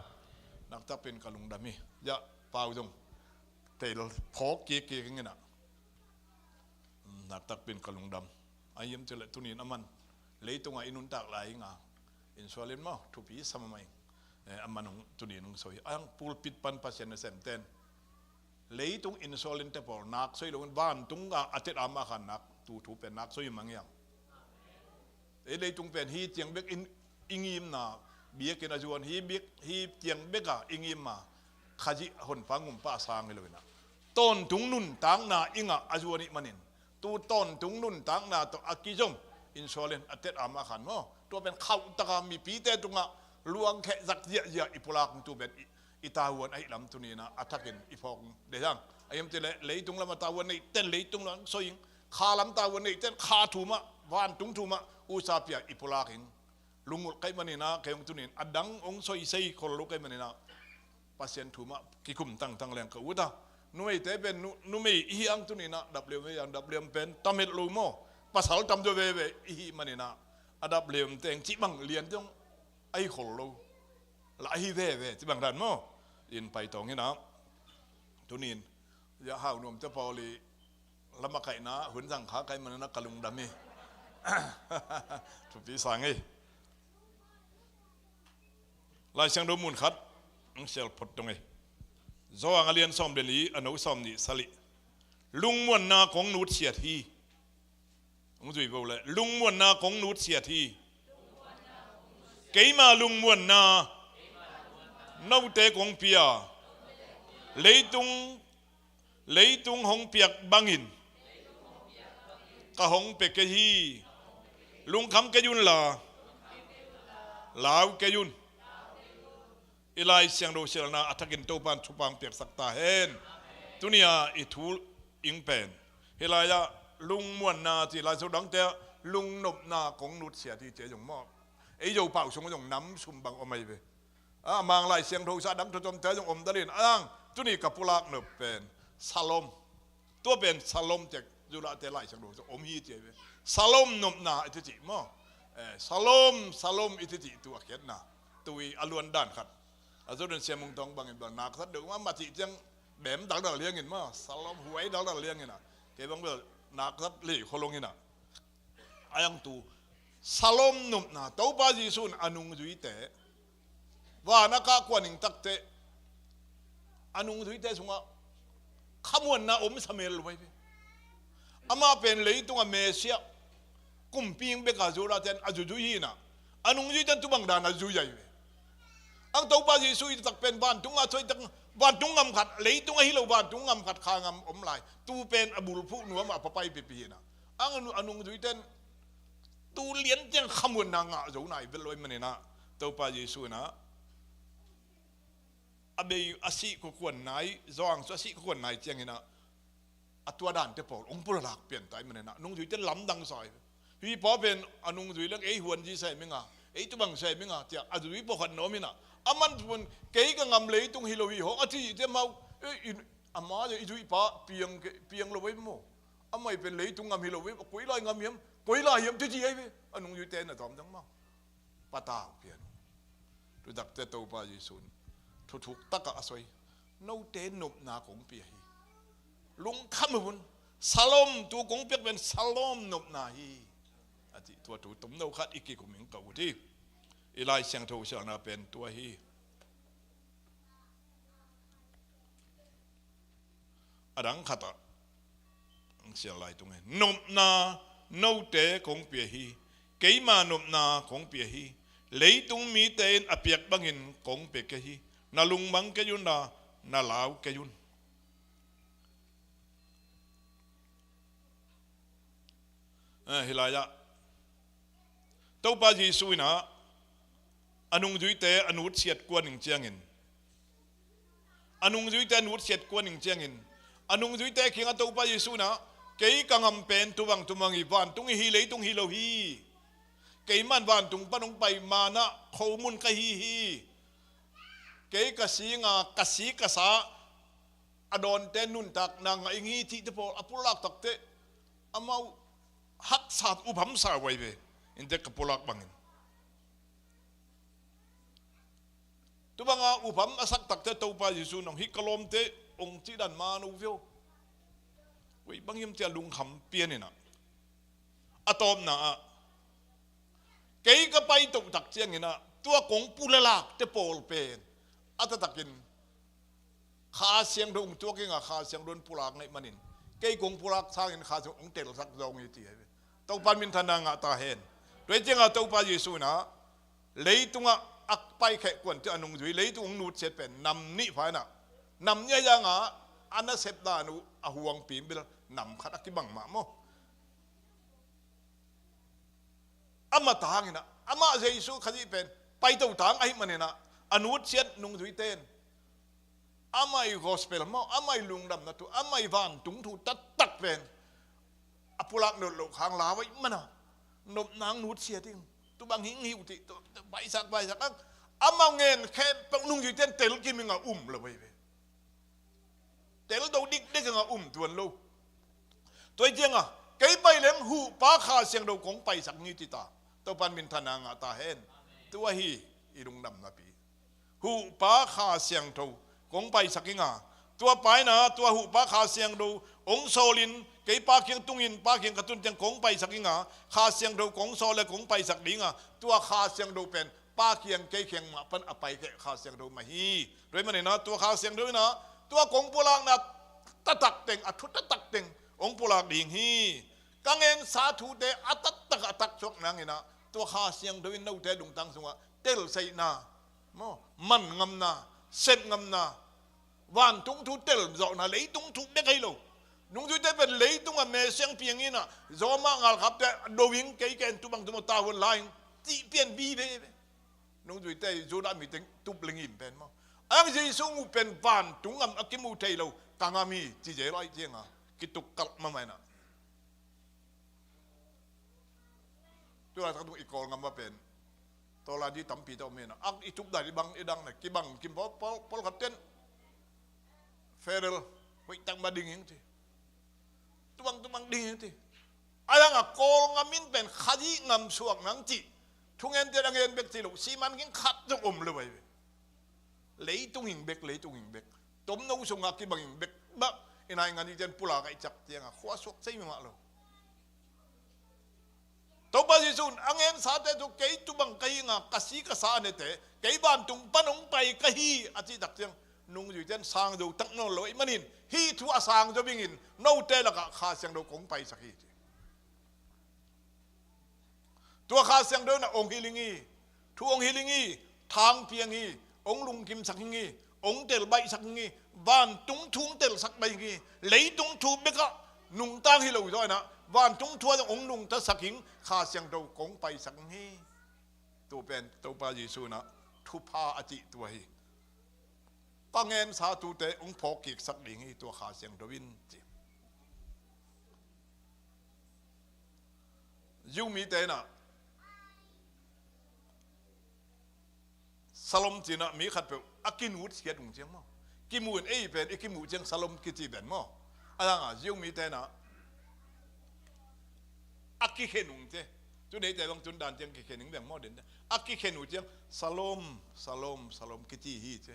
Naktakpi in ka lungdam hi. Ya, pau zong tel phawk kik kik ing in ah. Naktakpi in ka lungdam. A hiam cih leh tuni in a man leitungah i nuntak lai ing a, in sual in maw, thupi sa mahmah ing. Eh, a man ong tuni in ong sawi. A yang pulpit pan Pasian nasem ten leitung in sual in te pawl nak sawi lo in, vantung a a tet a mah khan nak, tu thu pen nak sawi mang hiam. Ei leitung pen hi ciang bek in i ngimna, biakinn a zuan hi bek, hi ciang bek a i ngimna, Khazih honpa ngumpa a sang hi lo in ah, tawntung nuntakna i ngah a zuan i hih manin, tu tawntung nuntakna tawh a kizom in sual in a tet a mah khan maw, tua pen khauh taka mipite tungah luangkheh zak ziahziah i pulak tu pen i, i tavuan ahih lam tuni in ah a thakin i phawk ding hi hang. A hiam cih leh leitung lam a tavuan neih ten leitung lam sawi ing, kha lam tavuan neih ten kha thu mah, vantung thu mah usa pia i pulak ing. Lungulh ka hih manin ah, kei ong tuni in a dang ong sawisei khol lo ka hih manin ah, Pasian thu mah kikum tangtang leng ka ut a. Numeite pen nu, numei i hi ang tuni in ah, Dap Liam hi ang, Dap Liam pen tam het lo maw, pasal tam zaw veve i hih manin ah, a Dap Liam teng cih bang lian zong ahi khol lo. La ahi veve cih bang dan maw. In pai tawng in ah, tuni in, ya, Hau Nuam te pawl i lam a kaihna hun zang kha ka hih manin ah ka lungdam hi. Thupi sa ngei. Lai Siangtho mun khat ong sial phot dong ei. Johan a lian sawm le li, a neu sawm nih, sawm nih. Lungmuanna kong nutsiat hi. Ong zui vo le, lungmuanna kong nutsiat hi. Keima lungmuanna note kong pia. Leitung, leitung hong piak bangin ka hong pia kei hi. Lungkham kei un la, lau kei un. I Lai Siangtho sialna a thakin Topa'n thupha piaksak ta hen. Tuni a i thu ing pen Hih lai-ah lungmuanna ci, Lai Siangtho dangte ah lungnopna kong nutsiat hi ci a zong maw. Ei Zopau sung zong nam sum bang om ahi ve. A, Mang Lai Siangtho sa dang thothotte ah zong om talin, a, tuni ka pulak nop pen Shalom. Tua pen Shalom tek Judahte Lai Siangtho sung om hi ci ahi ve. Shalom nopna i ci maw. Eh, Shalom, Shalom i ci, tu a khiatna. Tu i a luan dan khat. A Jordan Siamung Tawng bangin bang nak sat deuh mah mah cih ciang bem daldal liangin mah, Shalom huai daldal liangin a. Kei bang bel nak sat lei kholong in a. A yang tu Shalom nopna, Topa Jesu in a nungzuite van a kah kuan ing takte, a nungzuite sungah khamuanna om sa mel lo ahi ve. Amah pen leitung a Messiah, kumpi ing bek a Judah ten a zuzui hi in a, a nungzui ten tu bang dan a zui ahi ve. Ang Topa Jesu i tak pen vantung a soi tak, vantung ngam khat, leitung ahi lo vantung ngam khat, kha ngam om lai. Tu pen a bulphuh nuam a papai pipi hi in a. Ang a nu-, a nungzui ten tu lian ciang khamuanna ngah zo nai vel lo ahi manin a, Topa Jesu in a, a bei a sih khuakhuan nai, Johan sung a sih khuakhuan nai ciangin a, a tua dante pawl hong pulak pian ta ahi manin a, nungzuite lamdang sa hi. Hih pa pen a nungzui leng ei huan zi sem ing a, ei tu bang sem ing a, ci a, a zui pawlkhat na om in a, a man pun kei ka ngam leitung hi lo hi hong a ci te mau, eh, i, ama le i zui pa piang ke, piang lo ahi maw. Amah i pen leitung ngam hi lo ahi, koi lai ngam hiam, koi lai hiam ci ci ahi ve. A nungzuite na tawm dang mau. Patau pian. Tu takte Topa Jesu in thuthuk takah a soi. Note nopna kong pia hi. Lungkham hi un. Shalom, tu kong piak pen Shalom nopna hi. A ci, tua thu tomno khat i kikum ing ka ut hi. I Lai Siangtho sialna pen tua hi. A dang khatah ang sial lai tung hi. Nopna note kong pia hi. Keima nopna kong pia hi. Leitung mite in a piak bangin kong pia kei hi. Na lungmang kei un la, na lau kei un. Eh, hih lai-ah Topa Jesu in a, a nungzuite a nutsiat kuan ing ciangin, a nungzuite a nutsiat kuan ing ciangin, a nungzuite kiangah Topa Jesu in a, kei ka ngam pen tu bang tu bang hi, vantung hi, leitung hi lo hi. Keiman vantung pan hong pai man a khomun ka hi hi. Kei ka sing a, ka si ka sa a dawnte nuntakna ngah ing hi cihte pawl a pulak takte, amau haksa, uphamsa uh ahi ve. Innte ka pulak bangin, tu banga upham a sak takte Topa Jesu in hong, hih ka lawmte hong cih dan man uh veu. Koi bang hiam ci a lungkham pian in a, a tawpna ah, kei ka paito tak ciangin a, tua kong pulak lakte pawl pen a taktakin Kha Siangtho hong tuak ing a, Kha Siangtho in pulak na hih manin, kei kong pulak sangin Kha Siangtho hong telsak zong hi ci hi ve. Topa in minthanna ngah ta hen. Tua hi ciangin Topa Jesu in a, leitungah a paikheh kuan ciang a nungzui, leitung hong nutsiat pen nam nih pha in a, nam nih a, a nasep dan uh a huangpi in bel nam khat a kibang mah maw. Amah tangin a, amah Jesu Khazih pen paito tang ahih manin a, a nutsiat nungzuite in amah i gospel maw, amah i lungdamna thu, amah i vantung thu taktak pen a pulak nawn loh khang lau ahih manin a, nopna hong nutsiat ing, tu bang hi ing hi uh cih, tu, tu, paisak, paisak ang, amah ngen khempeuh nungzuite in telkim ing a, um lo ahi ve. Teldo dikdek ing a, um tuan lo. Tua hi ciangin, kei pai leng Huhpa Kha Siangtho kong paisak ning ci ta. Topa in minthanna ngah ta hen. Tua hi i lungdamna pi. Huhpa Kha Siangtho kong paisak ing a, tua Pa in a, tua Huhpa Kha Siangtho hong sawlin, kei Pa kiang tungin, Pa kiang ka tun ciang kong paisak ing a, Kha Siangtho kong sawl le kong paisak ding a, tua Kha Siangtho pen Pa kiang, kei kiang mah pan a paikheh Kha Siangtho mah hi. Tua ahih manin a, tua Kha Siangtho in a, tua kong pulakna taktak teng, a thu taktak teng hong pulak ding hi. Ka ngensa thute a taktak a taksuak nangin a, tua Kha Siangtho in note lungtang sungah telseihna maw, man ngamna, sep ngamna, vantung thu telzawhna, leitung thu bek hi lo. Nungzuite pen leitung a mesiang piang in a, Roma ngalkapte do ing, kei ken tu bang tu maw, ta huan la ing cih pian vive ve. Nungzuite Judah mite tup le ngim pen maw, ang Jesu mu pen vantung ngam a kimu thei lo, ka ngam hi ci zel ahih ciangin a, kituk kalh mahmah in a. Tua tak tung i Kawlgam ah pen, tawladi tampi tawh om hi na. Ak i tup dan i bang i dang na, kibang kim pawl, pawl, pawlkhat ten. Federal, hoih tak mah ding ing ci. Tubang, tubang ding ing ci. A dang a Kawlgam in pen Khazih gam suak nang ci. Thungen ten a ngen bek ci lo. Siman ging khat zong om lo bai. Leitung ing bek, leitung ing bek. Tomno sungah kibang ing bek. Bah, i nai ngan i ten pula ka i cak tiang a. Khua suak cei mah lo. Topa Jesuh in a ngensate thu kei tubang ka hi nga ka si ka sa a nete, kei vantung pan hong pai ka hi a cih tak ciang, nungzuite in sang zo tak nawn lo ahih manin, hih thu a sang zo bingin, note lakah Kha Siangtho kong paisak hi ci. Tua Kha Siangtho in a hong hilh ing hi, thu hong hilh ing hi, thang piang hi, hong lungkimsak ing hi, hong telbaihsak ing hi, vantung thu hong telsak baih ing hi, leitung thu bekah nungtang hi lo zaw inah, vantung thu ah hong nungtasak ing, Kha Siangtho kong paisak ing hi. Tua pen Topa Jesuh inah thupha a cih tua hi. Ka ngensa tute hong phawk kiksak ding hi tua Kha Siangtho in ci. Jew mite inah Salom ci inah mi khat peuh a kinutsiat ung ciang maw? Kimu in ei pen i kimuh ciang Salom kici pen maw? A dang a Jew mite inah a kikhen ung ci. Tu neite bang tun dan ciang kikhen ing beng maw den. A kikhen uh ciang Salom, Salom, Salom kici hi ci.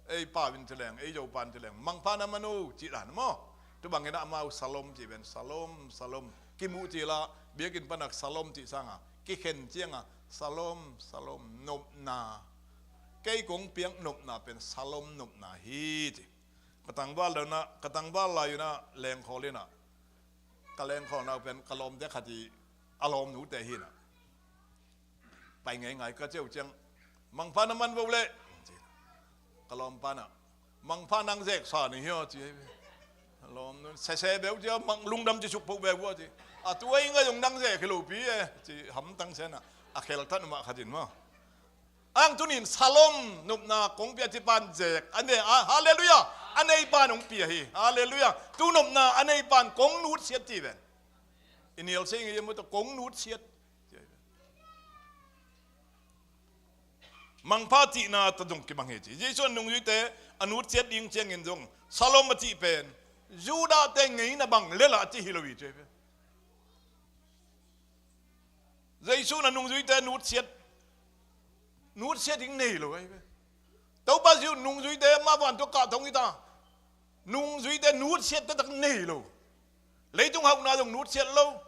Ei pa in ci leng, ei Zo pa in ci leng, mangpha na man uh cih dan maw? Tu bangin amau Salom cih pen, Salom, Salom. Kimuh cih lah, biakinn panak Salom cih sanga kikhen cianga, Salom, Salom, nopna. Kei kong piak nopna pen Salom nopna hi ci. Ka tangval dona, ka tangval lai una lengkhawl ina. Ka lengkhawl nau pen ka lawmte khat i a lawmnute hi ina. Pai ngeingai ka ceu ciang, mangpha na man vo leh. Ka lawmpa na, mangpha nang zek sa ni hia ci. Lawmnun sese beu cia, mang lungdam ci suk pho beu ua ci. A tu ei ngai zong nang zek hi lo pi e ci, hamtang sena. A kheltat mah khatin maw? Ang tunin Salom nopna kong pia ci pan zek a ne a, halleluiah. A nei pan hong pia hi, halleluiah. Tu nopna a nei pan kong nutsiat ci ven. I nial se ngi yem maw tawh kong nutsiat. Mangpha cihna tawh zong kibang hi ci. Jesuh a nungzuite a nutsiat ding ciangin zong Salom a cih pen Judah te ngeina bang lela a ci hi lo hi ci. Jesuh in a nungzuite nutsiat, nutsiat ding nei lo ahi ve. Topa Jesuh nungzuite mah vantung kah thong hi ta. Nungzuite nutsiat taktak nei lo. Leitung hauhna zong nutsiat lo.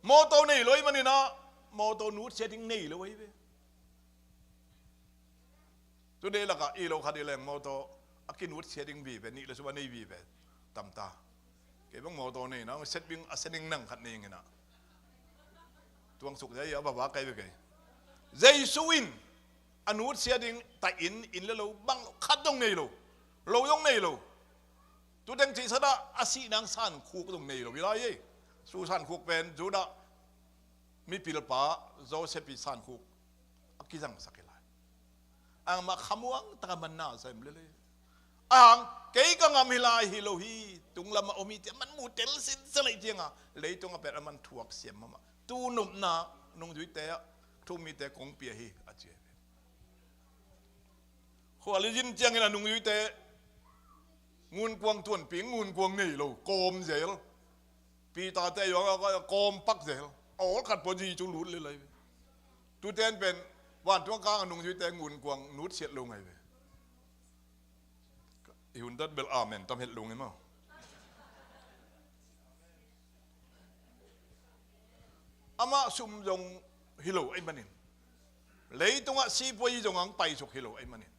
Mawtaw nei lo ahi manin ah, mawtaw nutsiat ding nei lo ahi ve. Today lakah i lo khat i leng mawtaw a kinutsiat ding vive, nih le sum a nei vive tamta. Kei bang mawtaw nei na, setbing a sening nang khat nei ngina. Tuang suk zai a vava kai ve kei. Jesuh in a nutsiat ding ta in, inn le lo bang lo khat dong nei lo. Lo dong nei lo. Tuteng cihsada a sihnang sankhuk dong nei lo hi lai ei. Su sankhuk pen Judah mipilpa Joseph i sankhuk a kizangsak hi lai. Angmah khamuang taka manna sem lele. Ang kei ka ngam hi lai hi lo hi, tunglam a om hi tia man mu tel sinsa lei cianga leitung a pen a man thuak siam mama. Tu nopna nungzuite ah, thumite kong pia hi a ci. Khua lizin ciangin a nungzuite ngunkuang tuanpi, ngunkuang nei lo, kawm zel. Peter te yuang a kawm pak zel. A awl khat pua zi cu lut le lai ve. Tuten pen vantung kang a nungzuite ngunkuang nutsiat lo ngai ve. I hun dat bel amen tam het lo ngai maw? Amah sum zong hi lo ahi manin, leitungah sipuai zong ang paisuk hi lo ahi manin,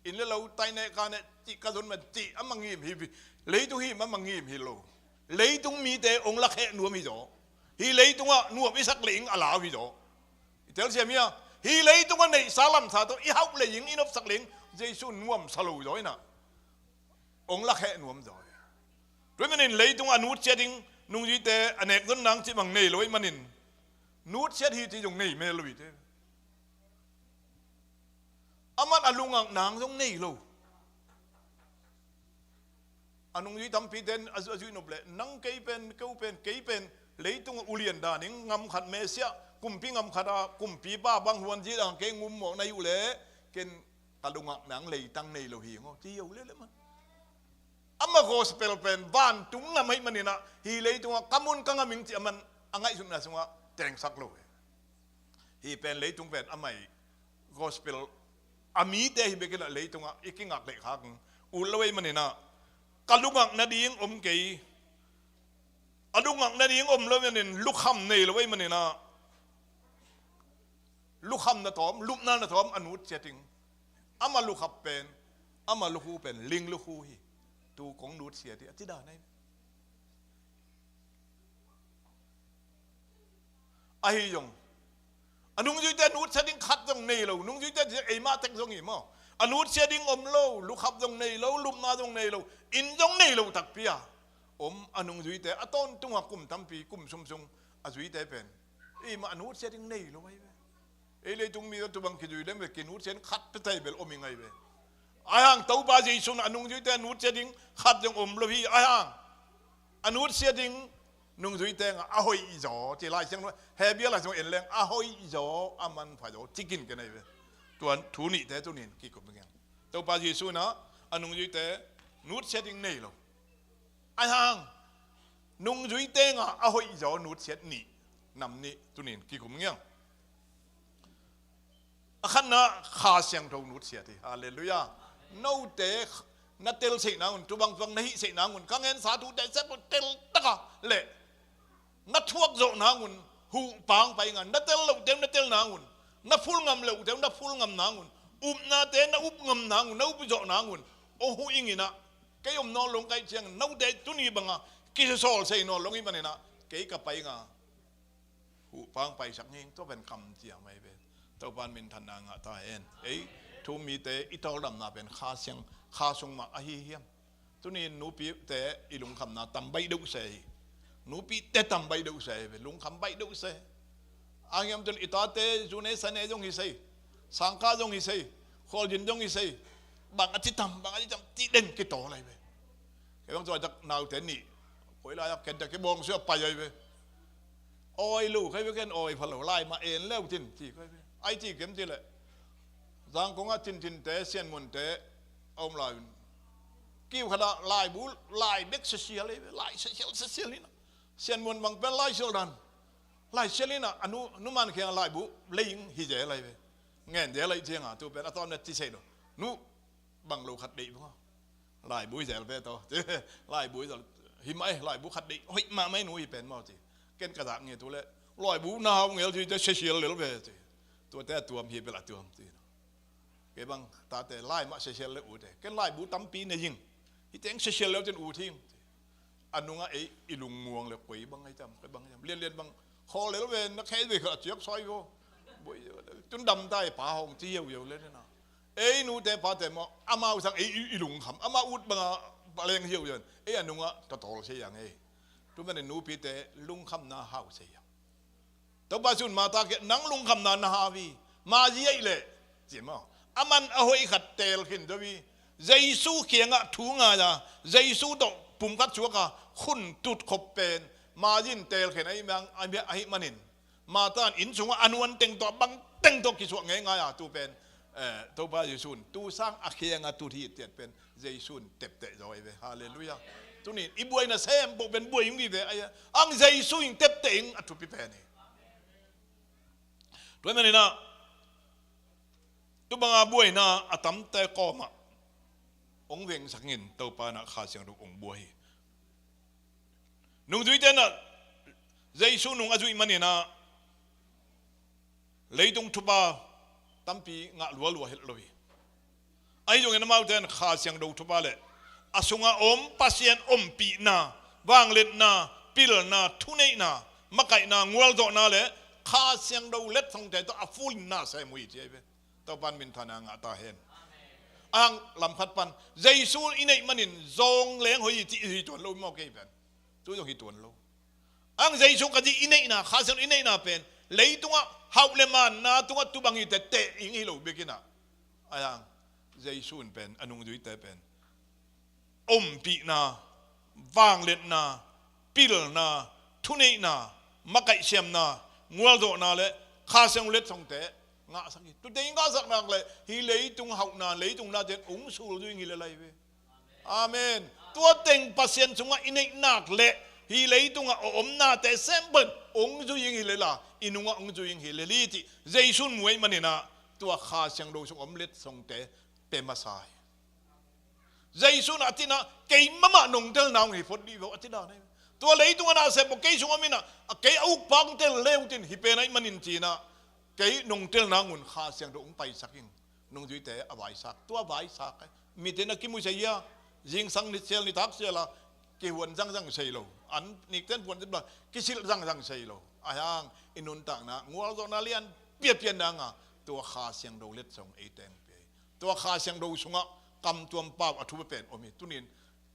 inn le lo taineh kaneh cih ka zon man cih a mangim hi. Leitung him a mangim hi lo. Leitung mite ong lakheh nuam hi zaw. Hi leitungah nuam i sak le ing a lau hi zaw. I telsiam hi a, hi leitungah neihsa lamsa tawh i hauh le ing i nopsak le ing Jesuh nuamsa lo zaw inah ong lakheh nuam zaw hi. Tua manin leitung a nutsiat ding nungzuite a nek zon nang cih bang nei lo ahi manin, nutsiat hi cih zong nei mel lo hi te. Aman a lungak nang zong nei lo. A nungzui tampi ten a zu-, a zuih nop leh nang kei pen, keu pen, kei pen Leitung a ulian dan in ngam khat, Messiah kumpi ngam khat a kumpipa bang huan ci dan kei ngum mawk na hi uh leh, ken ka lungah nang leitang nei lo hi ngaw ci hi uh leh leh man. Ama gospel pen vantung ngam ahih manin ah, hih leitungah ka mun ka ngam ing cih a man a ngaihsutna sungah tengsak lo hi. Hih pen leitung pen amah ii gospel a mite hi bek in ah leitungah i kingak leh khak ut lo ahih manin ah, ka lungah nading om kei, a lungah nading om lo ahih manin lukham nei lo ahih manin ah, lukham na tawm, lupna na tawm a nutsiat ing. Ama lukhap pen, ama lukhu pen ling lukhu hi. Tu kong nutsiat hi a ci dan ahi. Ahi zong a nungzuite nutsiat ding khat zong nei lo, nungzuite ci eimah tek zong hi maw. A nutsiat ding om lo, lukhap zong nei lo, lupna zong nei lo, inn zong nei lo takpi a om a nungzuite, a tawntungah kum tampi, kum sumsung a zuite pen eimah a nutsiat ding nei lo ahi ve. Ei leitung mi tawh tubang kizui lem ve, kinutsiat khat pia thei bel om ing ahi ve. Ahi hang Topa Jesu in a nungzuite nutsiat ding khat zong om lo hi. Ahi hang a nutsiat ding nungzuite ngah a hoih zaw ci Lai Siangtho, Hebru Lai Siangtho en leng a hoih zaw, a manpha zaw ci kinken ahi ve. Tua thu nihte tuni in kikum ing. Topa Jesu in a nungzuite nutsiat ding nei lo. Ahi hang nungzuite ngah a hoih zaw nutsiat nih, nam nih tuni in kikum ing. A khatna Kha Siangtho nutsiat hi. Halleluiah. Note na tel seih nang un, tubang tubang na hih seih nang un, ka ngensa thute sep un tel taka leh na thuak zawh nang un, huh pang pai ing a, na tel lohte na tel nang un, na phul ngam lohte na phul ngam nang un, upnate na up ngam nang un, na up zawh nang un, aw huh ing in ah, kei om nawn lo ing ka hih ciang, note tuni banga kisawl sei nawn lo ing ahih manin ah, kei ka pai ing a, huh pang paisak ning, tua pen kamciam ahi ve. Topa in minthanna ngah ta hen. Ei thu-um mite i tawldamna pen Kha Siang, Kha sung mah ahi hiam? Tuni in nupite i lungkhamna tam baih deuh se hi. Nupite tam baih deuh se hi ve, lungkham baih deuh se. A hiam cun i tate zune sane zong hi sei, sangkah zong hi sei, khualzin zong hi sei, bang a ci tam, bang a ci tam, ci den kitawl ahi ve. Kei bang tua tak naute nih, koi lai-ah ken tak kibawng suih a pai ahi ve. Awi lo kei ve, ken awi pha lo, lai mah en leu cin ci kei ve. Ai ci kem ci leh, Zangkong ah Cintinte, Sianmunte a om lai un, kiu khat ah laibu, lai bek sesial ahi ve, lai sesial sesial hi na. Sianmun bang pen lai sial dan, lai sial hi na, a nu, nu Man Khiang laibu lei ing hi zel ahi ve. Ngen zel ahi ciang a, tu pen a tawm na ci sei lo. Nu, bang lo khat deih bang a. Laibu hi zel ve tawh. Laibu hi zel. Hi mah e, laibu khat deih. Hoih mahmah e nu, hi pen maw ci. Ken ka zak nge tu leh, laibu na hau ngel ci, te sesial lel ve ci. Tuate a tuam hi bel a tuam ci. Kei bang tate lai mah sesial le ute. Ken laibu tampi nei ing. Hi teng sesial leu cin ut hi ing. A nungah ei i lungmuang le koi bang ahi tam, koi bang ahi tam. Lianlian bang khawl lel ve, na khei ve kha a ciak sai vo. Boi, tun dam ta e pa hong ci hiauhiau le na. Ei nute pate maw, amau sang ei i, i lungkham, amau ut banga paleng hiauhiau. Ei a nungah tatawl se yang ei. Tu manin nupite lungkhamna hau se yang. Topa Jesu'n Martha kiangah nang lungkhamna na hau hi, Mari ahi leh, ci maw. Aman a hoih khat teel khin zo hi. Jesu kiangah thu ngai a, Jesu tawh pumkhat suak a, khun tutkhop pen Mari in teel khin ahih mang, ahih manin Martha in inn sungah a nuan teng tawh, a bang teng tawh kisuak ngeingai a, tu pen, eh, Topa Jesu'n tu sang a kiangah tut hi, tiat pen Jesu'n tepteh zaw hi ve. Halleluiah. Tuni in i buaina sem peuh pen buai hong hi ve. Ahi hang Jesu in tepteh ing, a thupi pen hi. Tua ahih manin ah, tu banga buaina a tamte kawmah hong vengsak in, Topa in ah Kha Siangtho hong buak hi. Nungzuite in ah Jesu nung a zuih manin ah leitung thupha tampi ngah lualua het lo hi. Ahi zongin amaute in Kha Siangtho thupha le a sungah om Pasian ompihna, vangliatna, pilna, thuneihna, makaihna, gualzawhna le Kha Siangtho letsongte tawh a full in na sem uh hi, ci hi ve. Topa in minthanna ngah ta hen. Ahi hang lam khat pan Jesu i neih manin zawng leng hoih hi cih hi tuan lo maw, kei pen? Tu zong hi tuan lo. Ahi hang Jesu ka cih i neihna, Kha Siangtho i neihna pen leitungah hauh le manna tungah tu bang hi tete ing hi lo bek in ah, ahi hang Jesu in pen a nungzuite pen ompihna, vangliatna, pilna, thuneihna, makaihsiamna, gualzawhna le Kha Siangtho letsongte ngahsak hi. Tute i ngahsak nak le hih leitung hauhna, leitung nate in hong sulzui ing hi le lai ve. Amen. Tua teng Pasian sungah i neih nak le hih leitungah a omnate sempen hong zui ing hi le la, i nungah hong zui ing hi le li cih Jesu in muh ahih manin ah tua Kha Siangtho sung om letsongte pe masa hi. Jesu in a cih ah, "Kei mahmah nong telna hong hi phot dih ve aw," a ci dan hi. Tua leitungah na sem maw, kei sung om in ah, a kei a ukpa hong tel le hong ci in, hih pen ahih manin ci in ah, "Kei nong telna hong un Kha Siangtho hong paisak ing, nungzuite a vaisak," tua vaisak hi. Mite na kimu sei hia? Zingsang ni sial, nitak sial a kihuan zangzang sei lo, an nikten puan zip la kisilh zangzang sei lo. Ahi hang i nuntakna gualzawhna lian piapian nang a tua Kha Siangtho letsong ei teng pe hi. Tua Kha Siangtho sungah kamtuam pau a thupi pen om hi. Tunin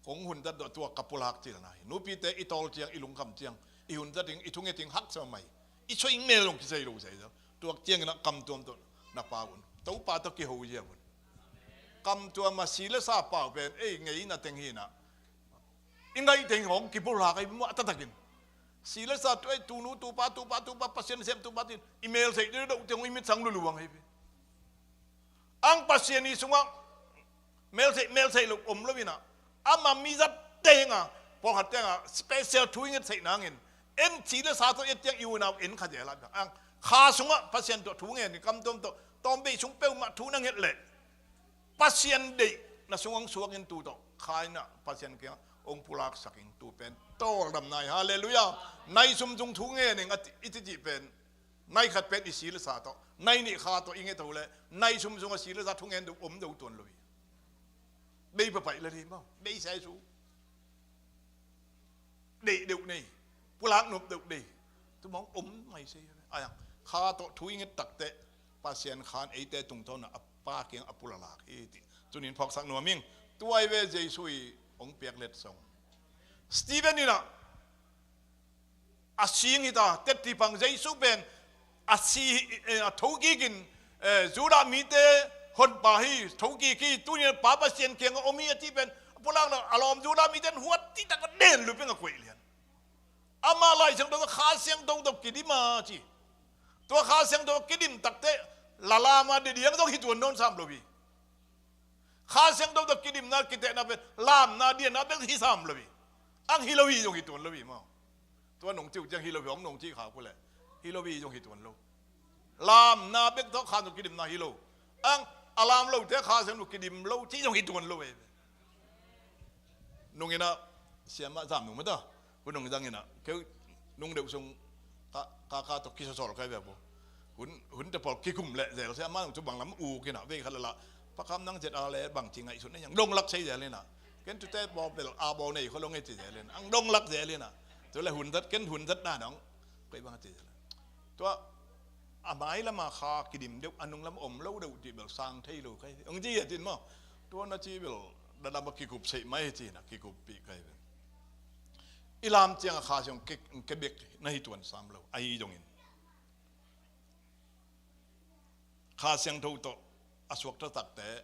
kong hun zat dawh tua ka pulak cilna hi. Nupite i tawl ciang, i lungkham ciang, i hun zat ding, i thunget ding haksa mahmah hi. I soi ing mel zong kisei lo sei zo. Tua ciangin ah kamtuam tawh na pau un. Topa tawh kiho ziau un. Kamtuam a si le sa pau pen ei ngeina teng hi in ah, i ngaih teng hong kipulak ahi maw, a taktakin. Si le sa tu ei, tunu tupa, tupa, tupa, Pasian sem tupa tin i mel sei deuhdeuh teng hong i mitsang luluang hi ve. Ang Pasian i sungah mel sei, mel sei lo om lo in ah, ama mi zat teng a, pawlkhat teng a special thu i nget sei nangin, en si le sa tawh et ciang i unau en kha zel a, ang Kha sungah Pasian tawh thu ngen in, kamtuam tawh tawmbeih sung peuhmah thu na nget leh Pasian deih na sungah hong suak in tu tawh Kha in ah Pasian kiangah hong pulaksak ing, tu pen tawldamna hi. Halleluiah. Nai sum sung thu ngen ing a ci, i ci cih pen nai khat pen i si le sa tawh, nai nih Kha tawh i nget uh leh nai sum sungah si le sa thu ngen deuh om deuh tuan lo hi. Bei papaih le dih maw, bei sai su. Deih deuh nei, pulak nop deuh nei. Tu mah om mai sei. Ahi hang Kha tawh thu i nget takteh Pasian Kha in eite tungtawn a Pa kiang a pulak hi ti tunin phawksak nuam ing. Tua hi ve Jesu i hong piak letsong. Stephen in ah a si hi ta, tetti pang Jesu pen a si, eh, a thokik in, eh, Judah mite honpa hi, thokik hi, tuni Pa Pasian kiangah om hi a cih pen a pulak lo, a lawm Judah mite in huat cihtak a den lupeng a koih lian. Amah Lai Siangtho tawh, Kha Siangtho tawh kidim a ci. Tua Kha Siangtho kidim takteh la lam a ding diang zong hi tuan nawn sam lo hi. Kha Siangtho tawh kidimna, kitehna pen lamna, dianna bek hi sam lo hi. Ang hi lo hi zong hi tuan lo hi maw. Tua nong ci uh ciang hi lo hi, hong nong ci kha uh leh hi lo hi zong hi tuan lo. Lamna bek tawh Kha Siangtho kidimna hi lo. Ang a lam lote Kha Siangtho kidim lo cih zong hi tuan lo hi. Nung in ah siamah zam nung mah ta. Hun nung zang in ah, keu nung deuh sung ka, ka, ka tawh kisawsawl kai ve bo. Hun, hun te pawl kikum leh zel sia, amah nung cu bang lam uk in ah, vei khat la la. Pakam nang zet a le bang ci ngaihsut na hiang. Dong lak sei zel in ah. Ken tute bawl bel a bawl nei kho lo ngei ci zel in ah. Ang dong lak zel in ah. Tu le hun zat, ken hun zat na dong. Koi bang ci zel. Tua a mai lama Kha kidim deuh, a nung lam om lo deuh ti bel sang thei lo kai. Ang ci a tin maw. Tua na ci bel, da dam a kikup sei mai ci na kikup pi kai bel. I lam ciang a Kha Siang ke, ke bek na hi tuan sam lo. Ahi zongin Kha Siangtho tawh a suakta takte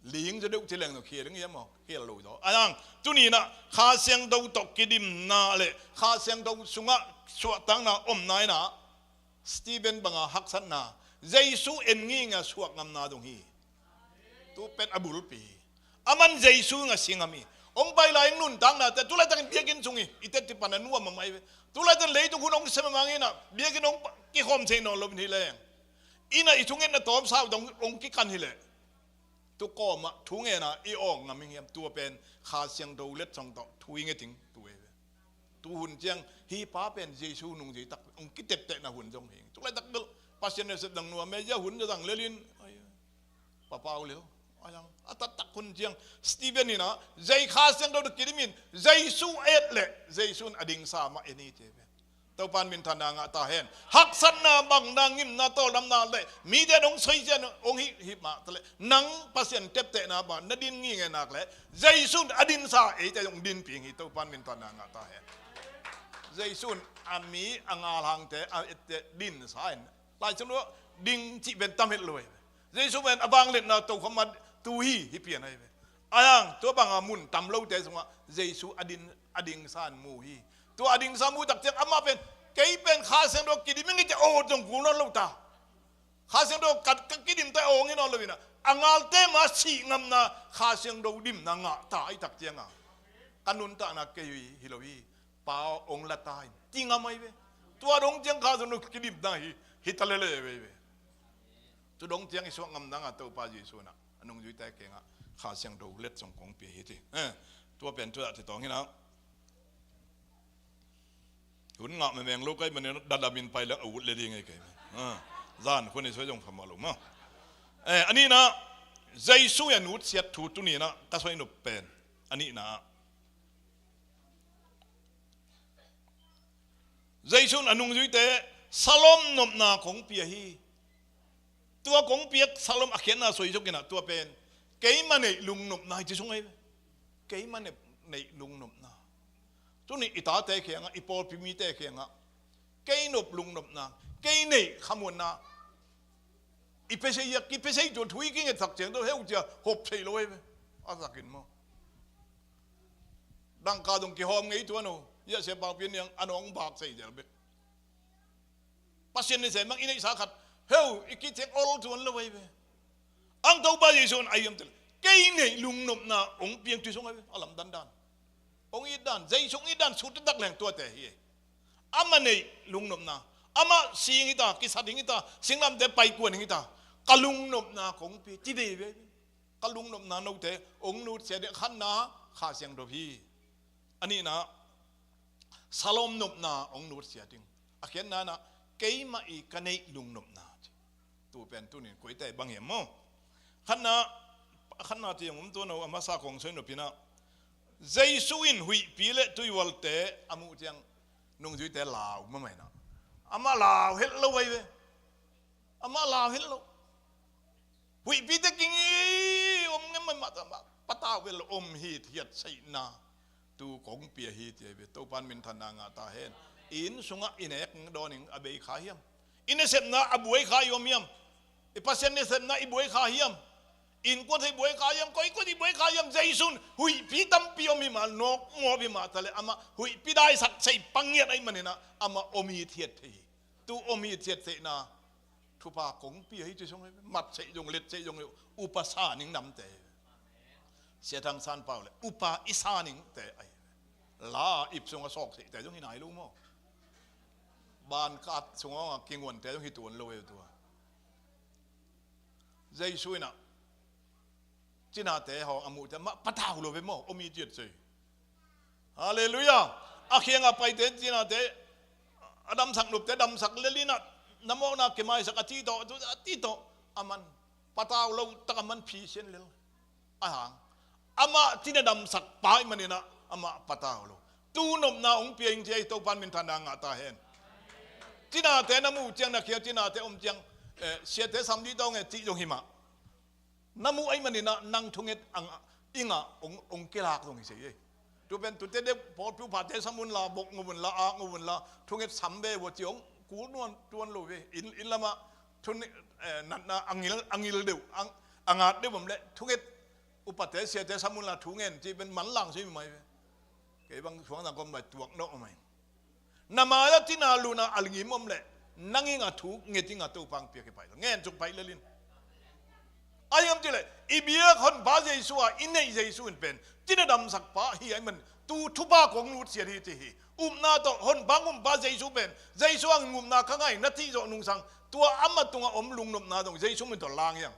ling zaw deuh ci leng zaw khial ding hiam maw? Khial lo zaw. Ahi hang, tuni in ah Kha Siangtho tawh kidimna le Kha Siangtho sungah suahtakna omna in ah Stephen banga haksatna, Jesu en nginga suak ngamna zong hi. Tu pen a bulpi hi. Aman Jesu in a si ngam hi. Hong pai lai in nuntaknate, tu laitakin biakinn sung hi, i tetti pan a nuam a mai ve. Tu laitakin leitung hun hong sem a mang in ah, biakinn hong pa, kikhawm thei nawn lo in hi leng. Inn ah i thungetna tawmsa uh dong hong kikan hi leh. Tu kawmah thu ngen a i awk ngam ing hiam, tua pen Kha Siangtho letsong tawh thu i nget ing tu ei ve. Tu hun ciang hih pa pen Jesu nungzui tak hong kiteptehna hun zong hi. Tu laitak bel Pasian nasep dang nuam e, zia hun zang lel in. Ai, papau lel. Ai ang, a taktak hun ciang Stephen in ah, zei Kha Siangtho tawh kidim in, Jesu et leh, Jesu in a dingsa mah en hi ci ve. Topa'n minthanna ngah ta hen. Haksatna bang, na ngimna, tawldamna le mite in hong soi ciang hong hih, hih mah ta leh, nang Pasian teptehna bang na din nginge nak leh, Jesu in a dinsa eite zong dinpi ing hi. Topa'n minthanna ngah ta hen. Jesu in a mi a ngalhangte a ette dinsa in. Lai Siangtho ding cih pen tam het lo hi. Jesu pen a vangliatna tokhom a tu hi, hi pian ahi ve. Ahi hang, tua banga mun tam lote sungah Jesu a din, a dingsa in mu hi. Tua a ding sam uh tak ciang amah pen, kei pen Kha Siangtho kidim ing ci a, aw zong kul nawn lo ta. Kha Siangtho ka, ka kidim ta aw ngi nawn lo in a, a ngalte ma sih ngamna Kha Siangtho dimna ngah ta ahih tak ciang a, ka nuntakna kei hi lo hi, Pa aw hong la ta in ci ngam ahi ve. Tua dong ciang Kha Siangtho kidimna hi, hi ta lele ve ve. Tu dong ciang i suak ngamna ngah Topa Jesu in a, a nungzuite kiangah Kha Siangtho let zong kong pia hi ci. Eh, tua pen tu dah ci tawng hi na. Hun ngah memeng lo ka hih manin dadam in pai leng a ut le ding hi kei. Ah, zan khua ni soi zong phamawh lo maw. Eh, a nihna, Jesu in a nutsiat thu tuni in a ka soi nop pen, a nihna, Jesu in a nungzuite salom nopna kong pia hi. Tua kong piak salom a khiatna soi zok in a, tua pen keima neih lungnopna hi ci sung ahi ve. Keima neih, neih lungnopna. Tuni i tate kiangah, i pawlpi mite kiangah, kei nop lungnopna, kei neih khamuanna, i pia sei a, ki pia sei tuan thu i kingetsak ciang tawh heu cia hop thei lo ahi ve. A zakin maw. Dangka dong kihawm ngei tuan o. Ia sia pangpian niang a nong bak sei zel bek. Pasian ni sem mang i neihsa khat heu i kiciang ol tuan lo ahi ve. Ang Topa Jesu in a hiam tel, kei neih lungnopna hong piang tui sung ahi ve. A lam dandan, hong it dan, Jesu hong it dan sut tak leng tuate hi. Amah neih lungnopna, amah si hing hi ta, kisat hing hi ta, singlamte paikuan hing hi ta, ka lungnopna kong pia ci veve ahi ve. Ka lungnopna note hong nutsia ding, khatna Kha Siangtho hi. A nihna, salom nopna hong nutsia ding. A khiatna in a, keimah i ka neih lungnopna ci. Tu pen tunin koite bang hiam maw. Khatna, khatna ti hong um tuan o, a masa kong soi nop in a, Jesu in huihpi le tuihualte a muh ciang nungzuite lau mahmah in a, amah lau het lo ahi ve. Amah lau het lo. Huihpite kingi om ngem mahmah ta, amah patau vel lo, om hithiat seihna tu kong pia hi ci ahi ve. Topan minthanna ngah ta hen. I inn sungah i nek dawn in a bei kha hiam? I nasepna a buai kha i om hiam? I Pasian nasepna i buai kha hiam? Innkuan i buai kha hiam? Koikoi i buai kha hiam? Jesu in huihpi tampi om hi mah, nawk ngawp hi mah ta leh, amah huihpi daisak seih pangiat ahih manin a, amah om hithiat thei hi. Tu om hithiat seihna thupha kong pia hi ci sung ahi ve. Mat seih zong, let seih zong hi, upa sa ning namte hi ve. Sia Thang San Pau le upa i sa ningte ahi ve. La ip sungah sawk seihte zong hi nai lo maw. Ban kat sungah kinguante zong hi tuan lo ahi tua. Jesu in a cinate hawng a muh ciang amah patau lo ve maw, om hithiat sei. Halleluiah. A khiangah paite cinate, a damsak nopte damsak lel in a, na mawkna kimaisak a ci tawh, a ci tawh, a man patau lo tak a man phisian lel. A hang amah cina damsak pa ahih manin a, amah patau lo. Tu nopna hong pia ing ci ahi, Topan minthanna ngah ta hen. Cinate na muh ciang, na khiang cinate om ciang, eh, siate sam dih tawng e cih zong hi mah. Na muh ahih manin a nang thunget a ngah, i ngah hong, hong kilak zong hi sei ei. Tu pen tute deuh pawlpi uphate sam un la, bok ngop un la, ak ngop un la, thunget sam ve vua ci hong kul nuam tuan lo ve. Inn, inn lamah thunget, eh, natna a ngil, a ngil deuh, a, a ngat deuh bang leh thunget upate siate sam un la thu ngen ci pen manlang sui mai ve. Kei bang suang zang kom bai tuak nawh mai. Na mai-ah cina luna a ngim om leh nang ing a thu nget ing a, Topa hong piak hi pai lo. Ngen suk pai lel in. A hiam cih leh i biak Honpa Jesu a i neih Jesu in pen cina damsak pa hi ahih man tu thupha kong nutsiat hi ci hi. Upna tawh Honpa ngumpa Jesu pen, Jesu hangin ngupna ka ngah hi na cih zawh nungsang, tua amah tungah om lungnopna zong Jesu min tawh lang hi hang.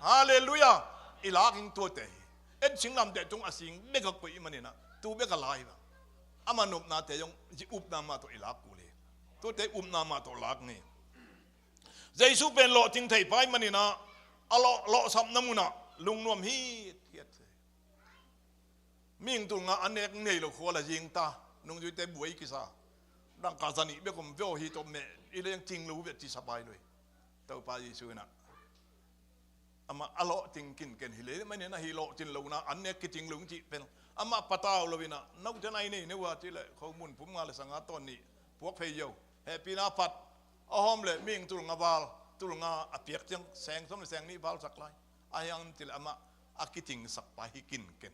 Halleluiah. I lak ing tuate hi. En singlamteh tung a sing bek a koih ahih manin a tu bek a la hi bang. Amah nopnate zong upna mah tawh i lak kul hi. Tuate upna mah tawh lak ngei. Jesu pen lawhcing thei pa ahih manin a, a lawh, lawhsapna munah lungnuam hithiat. Mihing tul nga an nek nei lo khua la zing ta, nungzuite buai kisa. Dangka za nih bek om ve aw, hi tawh meh i leng cing lo ve ci sa pai lo hi. Topa Jesu in a, amah a lawhcing kinken hi leh, mah nen a hi lawhcing lohna an nek kicing lo cih pen amah patau lo in a, note nai nei ne uh a cih leh khomun phum nga le sanga tawn nih puak phei zo. Hehpihna phat a hawm leh mihing tul nga val, tul nga a piak ciang seng sawm le seng nih val sak lai. A hiang cih leh amah a kicingsak pa hi kinken.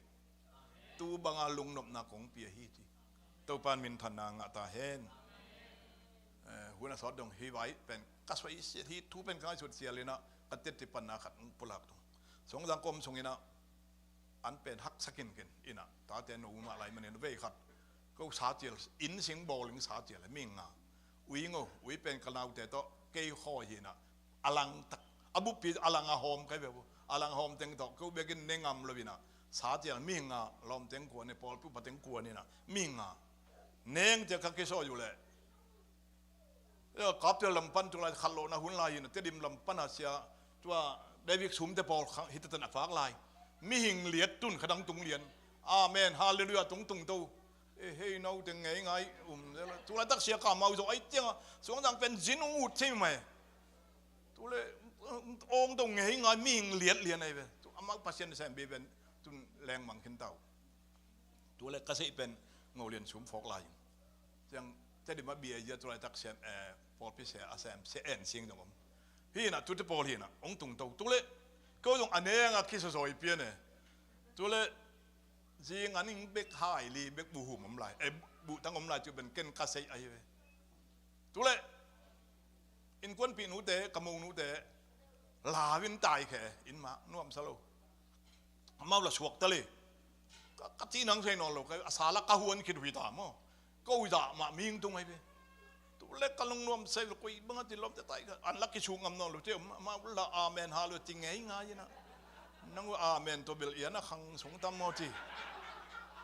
Tu banga lungnopna kong pia hi ci. Topa in minthanna ngah ta hen. Eh, hun a sawt dong hi vai pen ka soi sial hi, thu pen ka ngaihsut sial inah ka teti panna khat pulak dong. Sawngzang kom sung inah an pen haksa kinkin inah tate no mah lai manin vei khat ko sa tial, inn sing bawling sa tial, mihing nga. Ui ngo, ui pen ka naute tawh kei khawi hi inah a lang tak, a buppi a lang a hawm kai ve bu. A lang hawm teng tawh ko bekin ne ngam lo inah sa tial, mihing nga, lawm teng kuan e, pawlpi upa teng kuan inah mihing nga. Neng tial ka kisawi uh leh Kaptial lam pan tu lai khat lawhna hun lai hi inah, Tedim lam pan a sia tua David Sumte pawl khang hita tan a fak lai. Mihing liat tun kha dang tung lian. Amen, halleluiah, tung tung to. E hei, no teng ngei ngai um. Tu laitak sia ka mau zo ai tiang a, suang dang pen zin ung ut thei mai. Tu le ong to ngei ngai, mihing liat lian ai ve. Tu amau Pasian sem bi pen tun leng mang khin tau. Tu le ka sei pen Ngo Lian Sum phawk lai in. Tiang Tedim a bia zia tu laitak siam, eh, pawlpi sia a sem sia en sing dong om. Hi inah tute pawl hi inah ong tung to. Tu le ko zong a neng a kisasawi pian e. Tu le zing an ing bek hai li bek buhum om lai, eh, buhtang om lai tu pen ken ka sei ahi ve. Tu le innkuanpih nute, ka mo nute lau in tai khe in mah nuamsa lo. Amau la suak ta le. Ka, ka cih nang sei nawn lo, ka, a sa la ka huan khit uh hi ta maw. Ko zah mah mihing tung ai ve. Tu le ka lungnuam sei lo, koi bang a ci lawmte tai kha, an la kisuk ngam nawn lo ci, amau la amen halleluiah ci ngei ngai inah. Nang uh amen tawh bel ian a khang sung tam maw ci.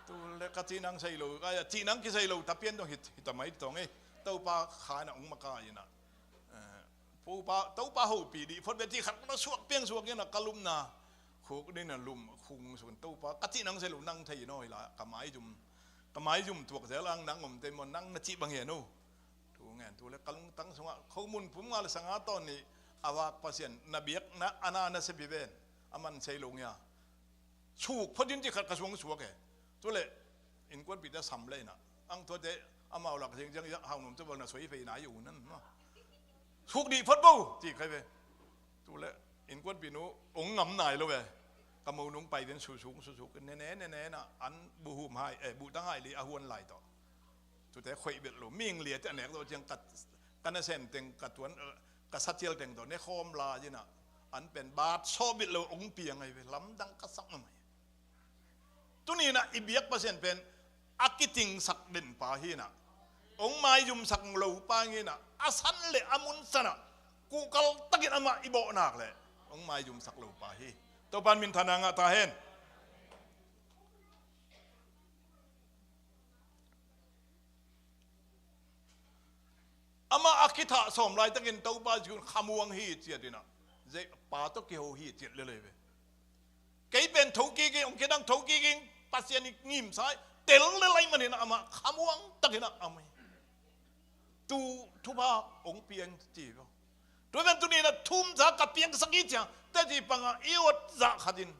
Tu le ka cih nang sei lo, ka cih nang kisei lo ta pian dong hi, hi ta mai tawng ei. Topa kha inah ong maka inah. Eh, Topa, Topa hopih dih phot ve cih khat ka suak piang suak inah ka lupna khuk dih na lum khung suk in Topa ka cih nang sei lo, nang thei in aw hi la, ka maizum, ka maizum tuak zel ang nang om te maw, nang na cih bang hian uh. Thu ngen tu le ka lungtang sungah khomun pum nga le sanga tawn nih a vak Pasian na biak na a na na sep hi ven, a man sei lo ngia. Suk phot in cih khat ka suang suak e. Tu le innkuanpihte sam le inah ang tuate amau lak zingziang i hau nuam tu bal na soi fei na i u nan maw. Suk dih phot bo cih khai ve. Tu le innkuanpih nu ong ngam nai lo ve. Ka mo nung pai den susuk susuk nene nene na an buhum hai, eh, buhtang hai li a huan lai tawh. Tute khoih bet lo, mihing liat a nek tawh ciang ka, ka nasem teng, ka tuan, eh, ka sa tial teng tawh ne khawm la inah an pen bat sawh bet lo ong piang ai ve, lamdang ka sak na mai. Tuni inah i biak Pasian pen a kitingsak den pa hi inah, ong maizumsak lo pa hi inah, a san le a mun sanah kuhkal takin amah i bawhnak le ong maizumsak lo pa hi. Topan minthanna ngah ta hen. Amah a kithah sawm laitakin Topa Jesuh khamuang hi ciat inah, zei pa tawh kiho hi ciat lelei ve. Kei pen thokik ing, ong kidang thokik ing, Pasian i ngimsa i tel lelei manin amah khamuang takin ah amah hi. Tu thupha ong piang ci lo. Tu pen tuni inah thumsa ka piangsak hi ciang teci panga i ot zah khatin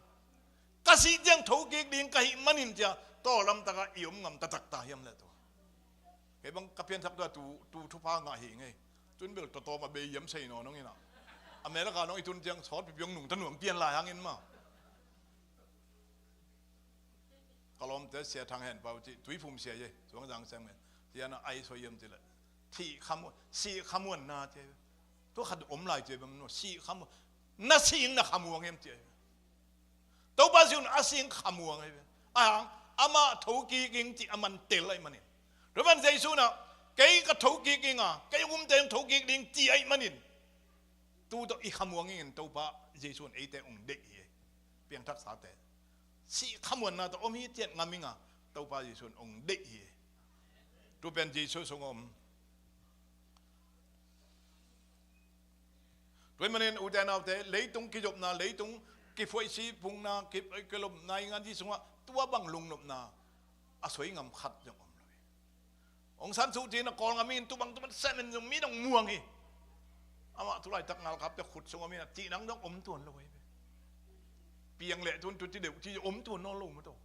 ka sih ciang thokik ding ka hih manin cia tawlamtaka i om ngam taktak ta hiam le tu. Kei bang ka piansak tua tu, tu thupha ngah hi ngei. Tun bel tawtawm a bei hiam sei nawn hong inah. America nong i tun ciang sawt pipiong nungta nuam pian lai hangin maw. Ka lawmte sia Thang Hen Pau cih Tuiphum sia ye, Suangzang sem ngen. Cia na ai soi hiam cih le. Thih khamuan, sih khamuanna cia. Tua khat om lai cia bang no, sih khamuan. Na sih na khamuang hiam cia. Topa Jesuh in a sing khamuang ahi ve. Ahang, amah thokik ing cih a man tel ahi manin. Topa Jesuh in ah, kei ka thokik ing a, kei umte ong thokik ding cih ahi manin. Tu tawh i khamuang ingin Topa Jesuh in eite ong deih hi. Piangthaksate. Sih khamuanna tawh om hi ciat ngam ing a, Topa Jesuh in ong deih hi. Tu pen Jesuh sung om. Tua ahih manin ute naute, leitung kizopna, leitung kiphuaisi phungna, ki, kilopna i ngan hi sungah tua bang lungnopna a soi ngam khat zong om lo hi. Aung San Suu Kyi na Kawlgam in tu bang tu bang semin zong mi dong muang hi. Amah tu laitak ngalkapte khut sung om in a cih nang dong om tuan lo hi. Piang leh tun tu ci deuh ci om tuan nawn lo maw taw.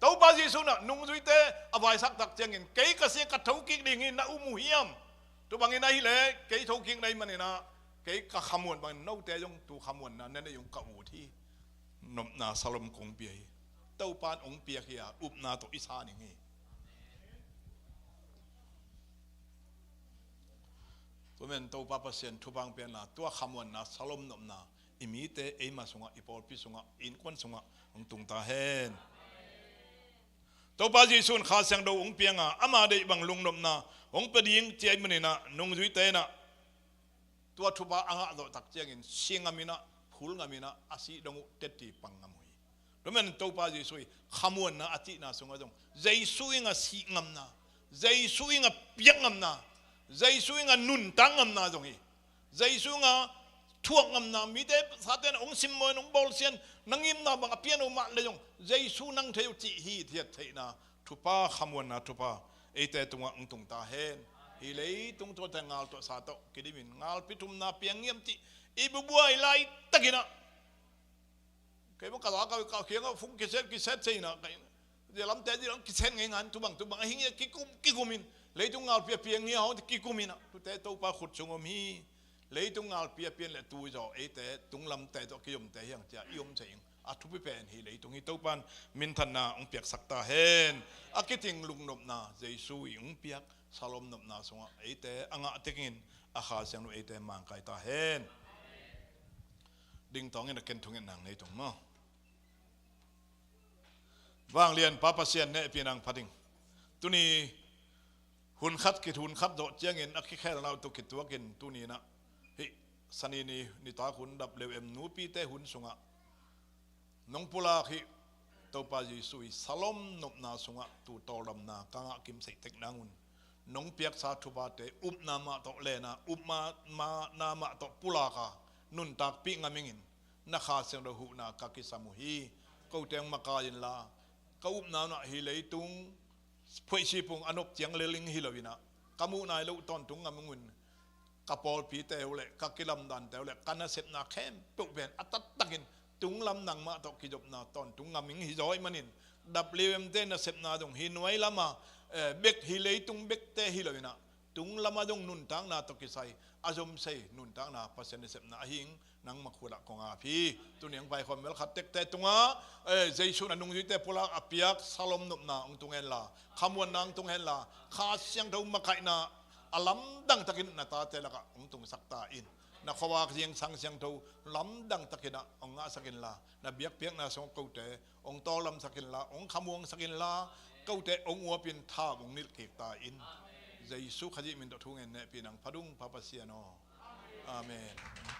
Topa Jesuh in ah nungzuite a vaisak tak ciangin, kei ka sing ka thokik ding hi, na um uh hiam? Tu bangin ahih leh kei thokik na hih manin ah, kei ka khamuan bangin note zong tu khamuanna na neih ung ka ut hi. Nopna salom kong pia hi. Topa in ong piak hi a, upna tawh i sa ning hi. Tua men Topa Pasian thupha hong pia inla, tua khamuanna, salomnopna i mite, eima sungah, i pawlpi sungah, i innkuan sungah hong tung ta hen. Topa Jesu in Kha Siangtho hong pianga, ama deih bang lungnopna hong pia ding ci ahih maninah, nungzuite inah tua thupha a ngah zawh tak ciangin si ngaminah, phul ngaminah, a sih dong uh tetti pang ngam uh hi. Tua men Topa Jesu i khamuanna a cihna sungah zong Jesu inga sih ngamna, Jesu inga piak ngamna, Jesu inga nuntak ngamna zong hi. Jesu inga thuak ngamna, mite saten hong simmawh in, hong bawlsia in, na ngimna bang a pian uh mah le zong Jesu nang thei uh cih hi, thiat theihna thupha, khamuanna thupha eite tungah hong tung ta hen. Hih leitung tuate ngal tawh sa tawh kidimin ngalpi thumna piang hiam cih i bubuai laitakinah, kei bang ka la ka, ka kiangah phung kiset, kiset seinah, kei zia lamte zia lam kiset ngei ngan, tubang, tubang a hing ia kikum, kikumin, leitung ngalpi a piang hia hong kikuminah, tute Topa khut sung om hi. Leitung ngalpi a pian le tu zaw eite tunglamte tawh kizomte hiang cia i om thei ing. A thupi pen hih leitung hi. Topan minthanna hong piaksak ta hen. A kiting lungnopna Jesu i hong piak salomnopna sungah eite a ngah tekin a Kha Siangtho eite mangkai ta hen. Dingtawngin a ken thungetna nei tung maw? Vanglian Pa Pasian, hehpihna hong pha ding. Tuni hun khat kit hun khat zawh ciangin a kikhelna uh tawh kituakin tuni inah hih Sani ni nitak hun, dap leu em nupite hun sungah nong pulak hih Topa Jesu i salomnopna sungah tu tawldamna ka ngah kimseih tek nangun, nong piaksa thuphate upna mah tawh lena, upna mah tawh pulaka nuntakpih ngam ingin, na Kha Siangtho huhna ka kisam uh hi. Kote hong makai inla, ka upna unah hih leitung phuaisi pung a nop ciang lel ing hi loinah, ka muh nai loh tawntung ngam ingun, ka pawlpite uh le ka kilamdante uh le ka nasepna khempeuh pen a taktakin tunglam nangmah tawh kizopna tawntung ngam ing hi zaw ahih manin, dap leu emte nasepna zong hih nuai lama, eh, bek, hih leitung bekte hi loinah, tunglamah zong nuntakna tawh kisai a zomsei nuntakna Pasian nasepna ahi ing. Nangma khutah kong ap hi. Tuni hong paikhawm melkhat tekte tungah, eh, Jesu na nungzuite pulak a piak salomnopna hong tung henla, khamuanna hong tung henla, Kha Siangtho makaihna a lamdang takin na tate lakah hong tungsak ta in. Na khuavak zingsang siangtho lamdang takinah hong ngahsak inla, na biakpiakna sungah kote hong tawldamsak inla, hong khamuangsak inla, kote hong uapin tha hong nilh kik ta in. Jesu Khazih min tawh thu ngen, hehpihna hong pha ding Pa Pasian aw. Amen.